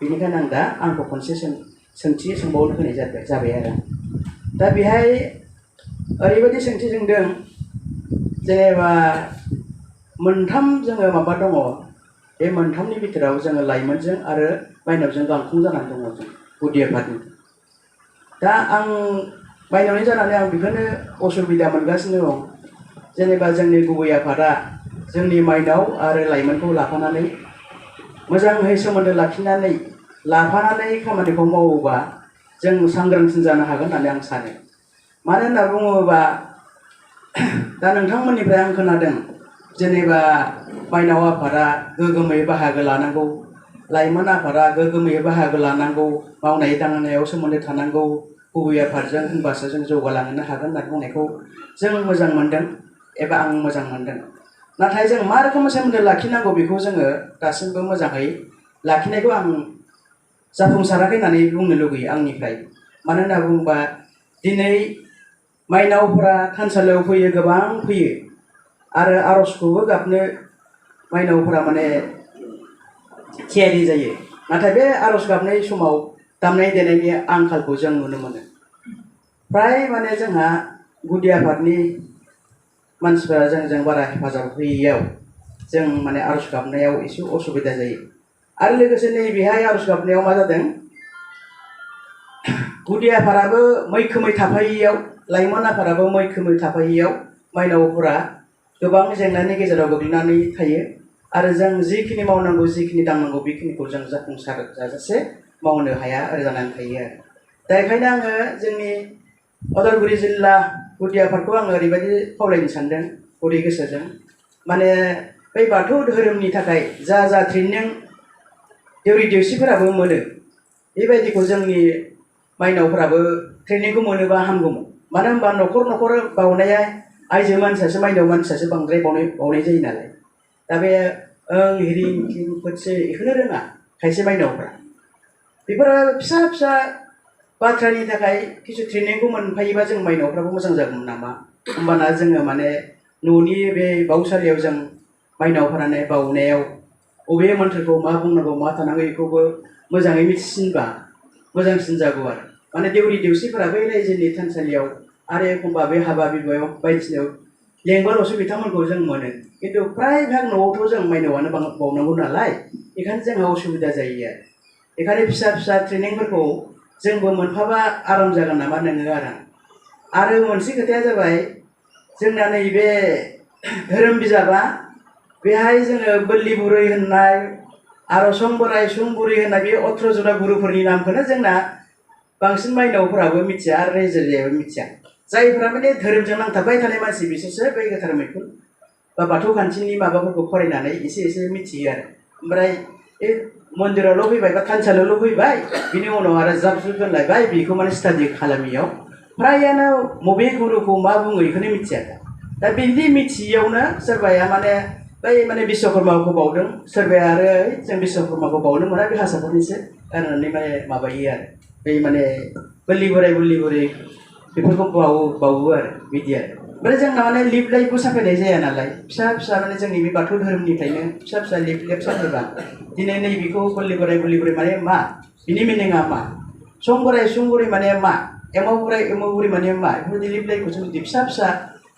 बेनिखायनो आं दा आंखौ खनसे सोंथि सोंबावनो होनाय जाबाय आरो। दा बेहाय ओरैबायदि सोंथि सोंदों, जेनेबा मोनथाम जोङो माबा दङ, बे मोनथामनि बिथोराव जोङो लाइमोनजों आरो माइनावजों गांखं जानानै दङ जों गुदि आफादनि। दा आं माइनावनि जानानै आं बेखौनो असुबिदा मोनगासिनो दं। जेनेबा जोंनि गुबै आफादा जोंनि माइनाव आरो लाइमोनखौ लाफानानै मोजाङै सोमोन्दो लाफानानै खामानिखौ मावोबा जों सांग्रांसिन जानो हागोन होननानै आं सानो। मानो होनना बुङोबा दा नोंथांमोननिफ्राय आं खोनादों जेनेबा माइनाव आफादा गोगोमै बाहागो लानांगौ, लाइमोन आफादा गोगोमै बाहागो लानांगौ, मावनाय दांनायाव सोमोन्दो थानांगौ गुबै आफादजों, होनबासो जों जौगालांनो हागोन होनना बुंनायखौ जों मोजां मोनदों एबा आं मोजां मोनदों। नाथाय जों मा रोखोमै सोमोन्दो लाखिनांगौ बेखौ जोङो दासिमबो मोजाङै लाखिनायखौ आं जाफुंसाराखै होननानै बुंनो लुगैयो आंनिफ्राय। मानो होनना बुङोबा दिनै माइनावफोरा थानसालियाव फैयो, गोबां फैयो, आरो आर'जखौबो गाबनो माइनावफोरा माने थियारि जायो। नाथाय बे आर'ज गाबनाय समाव दामनाय देनायनि आंखालखौ जों नुनो मोनो। फ्राय माने जोंहा गुदि आफादनि मानसिफोरा जोंजों बारा हेफाजाब होयैयाव जों माने आर'ज गाबनायाव एसे असुबिदा जायो। आरो लोगोसे नैबेहाय आर'ज गाबनायाव मा जादों, गुदि आफादाबो मैखोमै थाफायैयाव, लाइमोन आफादाबो मैखोमै थाफायैयाव माइनावफोरा गोबां जेंनानि गेजेराव गोग्लैनानै थायो। आरो जों जिखिनि मावनांगौ, जिखिनि दांनांगौ, बेखिनिखौ जों जाफुंसार जाजासे मावनो हाया आरो जानानै थायो आरो। दा बेखायनो आङो जोंनि उदालगुरि जिल्ला गुदि आफादखौ आङो ओरैबायदि खावलायनो सानदों गुरै गोसोजों, माने बै बाथौ धोरोमनि थाखाय जा ट्रेनिं देउरि देउसिफोराबो मोनो, बेबायदिखौ जोंनि माइनावफोराबो ट्रेनिंखौ मोनोबा हामगौमोन। मानो होनबा न'खर न'खर बाउनाया आइजो मानसियासो, माइनाव मानसियासो बांद्राय बाउनाय जायो नालाय। दा बे हिरिं फोरसे बेखौनो रोङा खायसे माइनावफ्रा। बेफोरो फिसा फिसा बाथ्रानि थाखाय किसु ट्रेनिंखौ मोनफायोबा जों माइनावफ्राबो मोजां जागौमोन नामा। होमबाना जोङो माने न'नि बे बाउसालियाव जों माइनावफोरानो बाउनायाव बबे मन्थ्रखौ मा बुंनांगौ, मा थानांगौ, बेखौबो मोजाङै मिथिसिनबा मोजांसिन जागौ आरो। माने देउरि देउसिफोरा बै रायजोनि थानसालियाव आरो एखमबा बे हाबा बिबायाव बायदिसिनायाव लेंबाल'सो बिथांमोनखौ जों मोनो। खिन्थु फ्राय भाग न'आवथ' जों माइनावानो बावनांगौ नालाय, बेखायनो जोंहा असुबिदा जायो आरो। बेखायनो फिसा फिसा ट्रेनिंफोरखौ जोंबो मोनफाबा आराम जागोन नामा नोङो आरो मोनसे खोथाया जाबाय, जोंना नैबे धोरोम बिजाबा बेहाय जोङो बोलि बुरै होननाय आरो सं बोराय सं बुरै होननाय बे 18 जरा गुरुफोरनि नामखौनो जोंना बांसिन माइनावफोराबो मिथिया आरो रायजो राजायाबो मिथिया। जायफोरा माने धोरोमजों नांथाबबाय थानाय मानसि बिसोरसो बै गोथार मैखुन बा बाथौ खान्थिनि माबाफोरखौ फरायनानै एसे एसे मिथियो आरो। ओमफ्राय बे मन्दिरावल' फैबाय बा थानसालियावल' फैबाय, बिनि उनाव आरो जाब जुब दोनलायबाय, बेखौ माने स्टाडि खालामियाव फ्रायानो बबे गुरुखौ मा बुङो बेखौनो मिथिया। दा बिदि मिथियैयावनो सोरबाया माने बै माने बिश्वकर्माखौ बावदों, सोरबाया आरो जों बिश्वकर्माखौ बावनो मोना, बे हारसाफोरनिसो होननानै माने माबायो आरो। बै माने बोलि बुराय बेफोरखौ बावो आरो बिदि आरो। ओमफ्राय जोंना माने लिप लाइटबो साफायनाय जाया नालाय, फिसा फिसा माने जोंनि बे बाथौ धोरोमनिफ्रायनो फिसा फिसा लिप लाइट साफायबा दिनै नैबेखौ बोलि बुराय माने मा, बिनि मिनिङा मा, सं बोराय सं बुरै माने मा, एमाव बुराय एमाव बुरै माने मा, बेफोरबायदि लिप लाइटखौ जों जुदि फिसा फिसा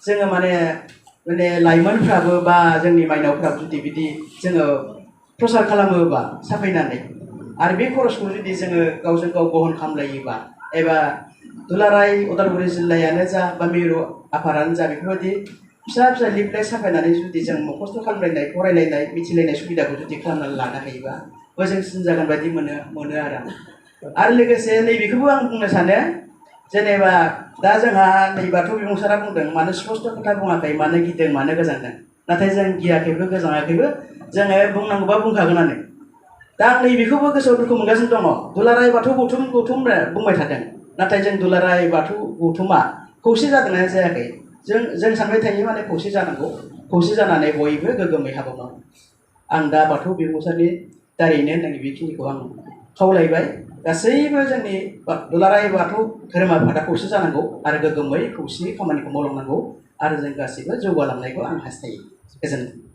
जोङो माने लाइमोनफ्राबो बा जोंनि माइनावफ्राबो जुदि बिदि जोङो प्रसार खालामोबा साफायनानै, आरो बे खरसखौ जुदि जोङो गावजों गाव बहन खालामलायोबा, एबा दुलाराय उदालगुरि जिल्लायानो जा बा मिरु आफादानो जा, बेफोरबायदि फिसा फिसा लिप लाइट साफायनानै जुदि जों मखस्थ' खालामलायनाय, फरायलायनाय, मिथिलायनाय सुबिदाखौ जुदि खालामनानै लानो हायोबा मोजांसिन जागोन बायदि मोनो आरो लोगोसे नैबेखौबो आं बुंनो सानो, जेनेबा दा जोंहा नै बाथौ बिबुंसारा बुंदों, मानो स्पस्त' खोथा बुङाखै, मानो गिदों, मानो गोजांदों। नाथाय जों गियाखैबो गोजाङाखैबो, जोङो बुंनांगौबा बुंखागोनानो। दा आं नैबेखौबो गोसोआव दुखु मोनगासिनो दङ। दुलाराय बाथौ गौथुम बुंबाय थादों, नाथाय जों दुलाराय बाथौ गौथुमा खौसे जादोंना जायाखै जों सानबाय थायो माने खौसे जानांगौ खौसे जानानै बयबो गोग्गोमै हाबा मावो आं दा बाथौ बिबुंसारनि दारैनो होननानै बेखिनिखौ आं खावलायबाय गासैबो जोंनि दुलाराय बाथौ धोरोम आफादा खौसे जानांगौ आरो गोग्गोमै खौसेयै खामानिखौ मावलांनांगौ आरो जों गासैबो जौगालांनायखौ आं हास्थायो गोजोन्थों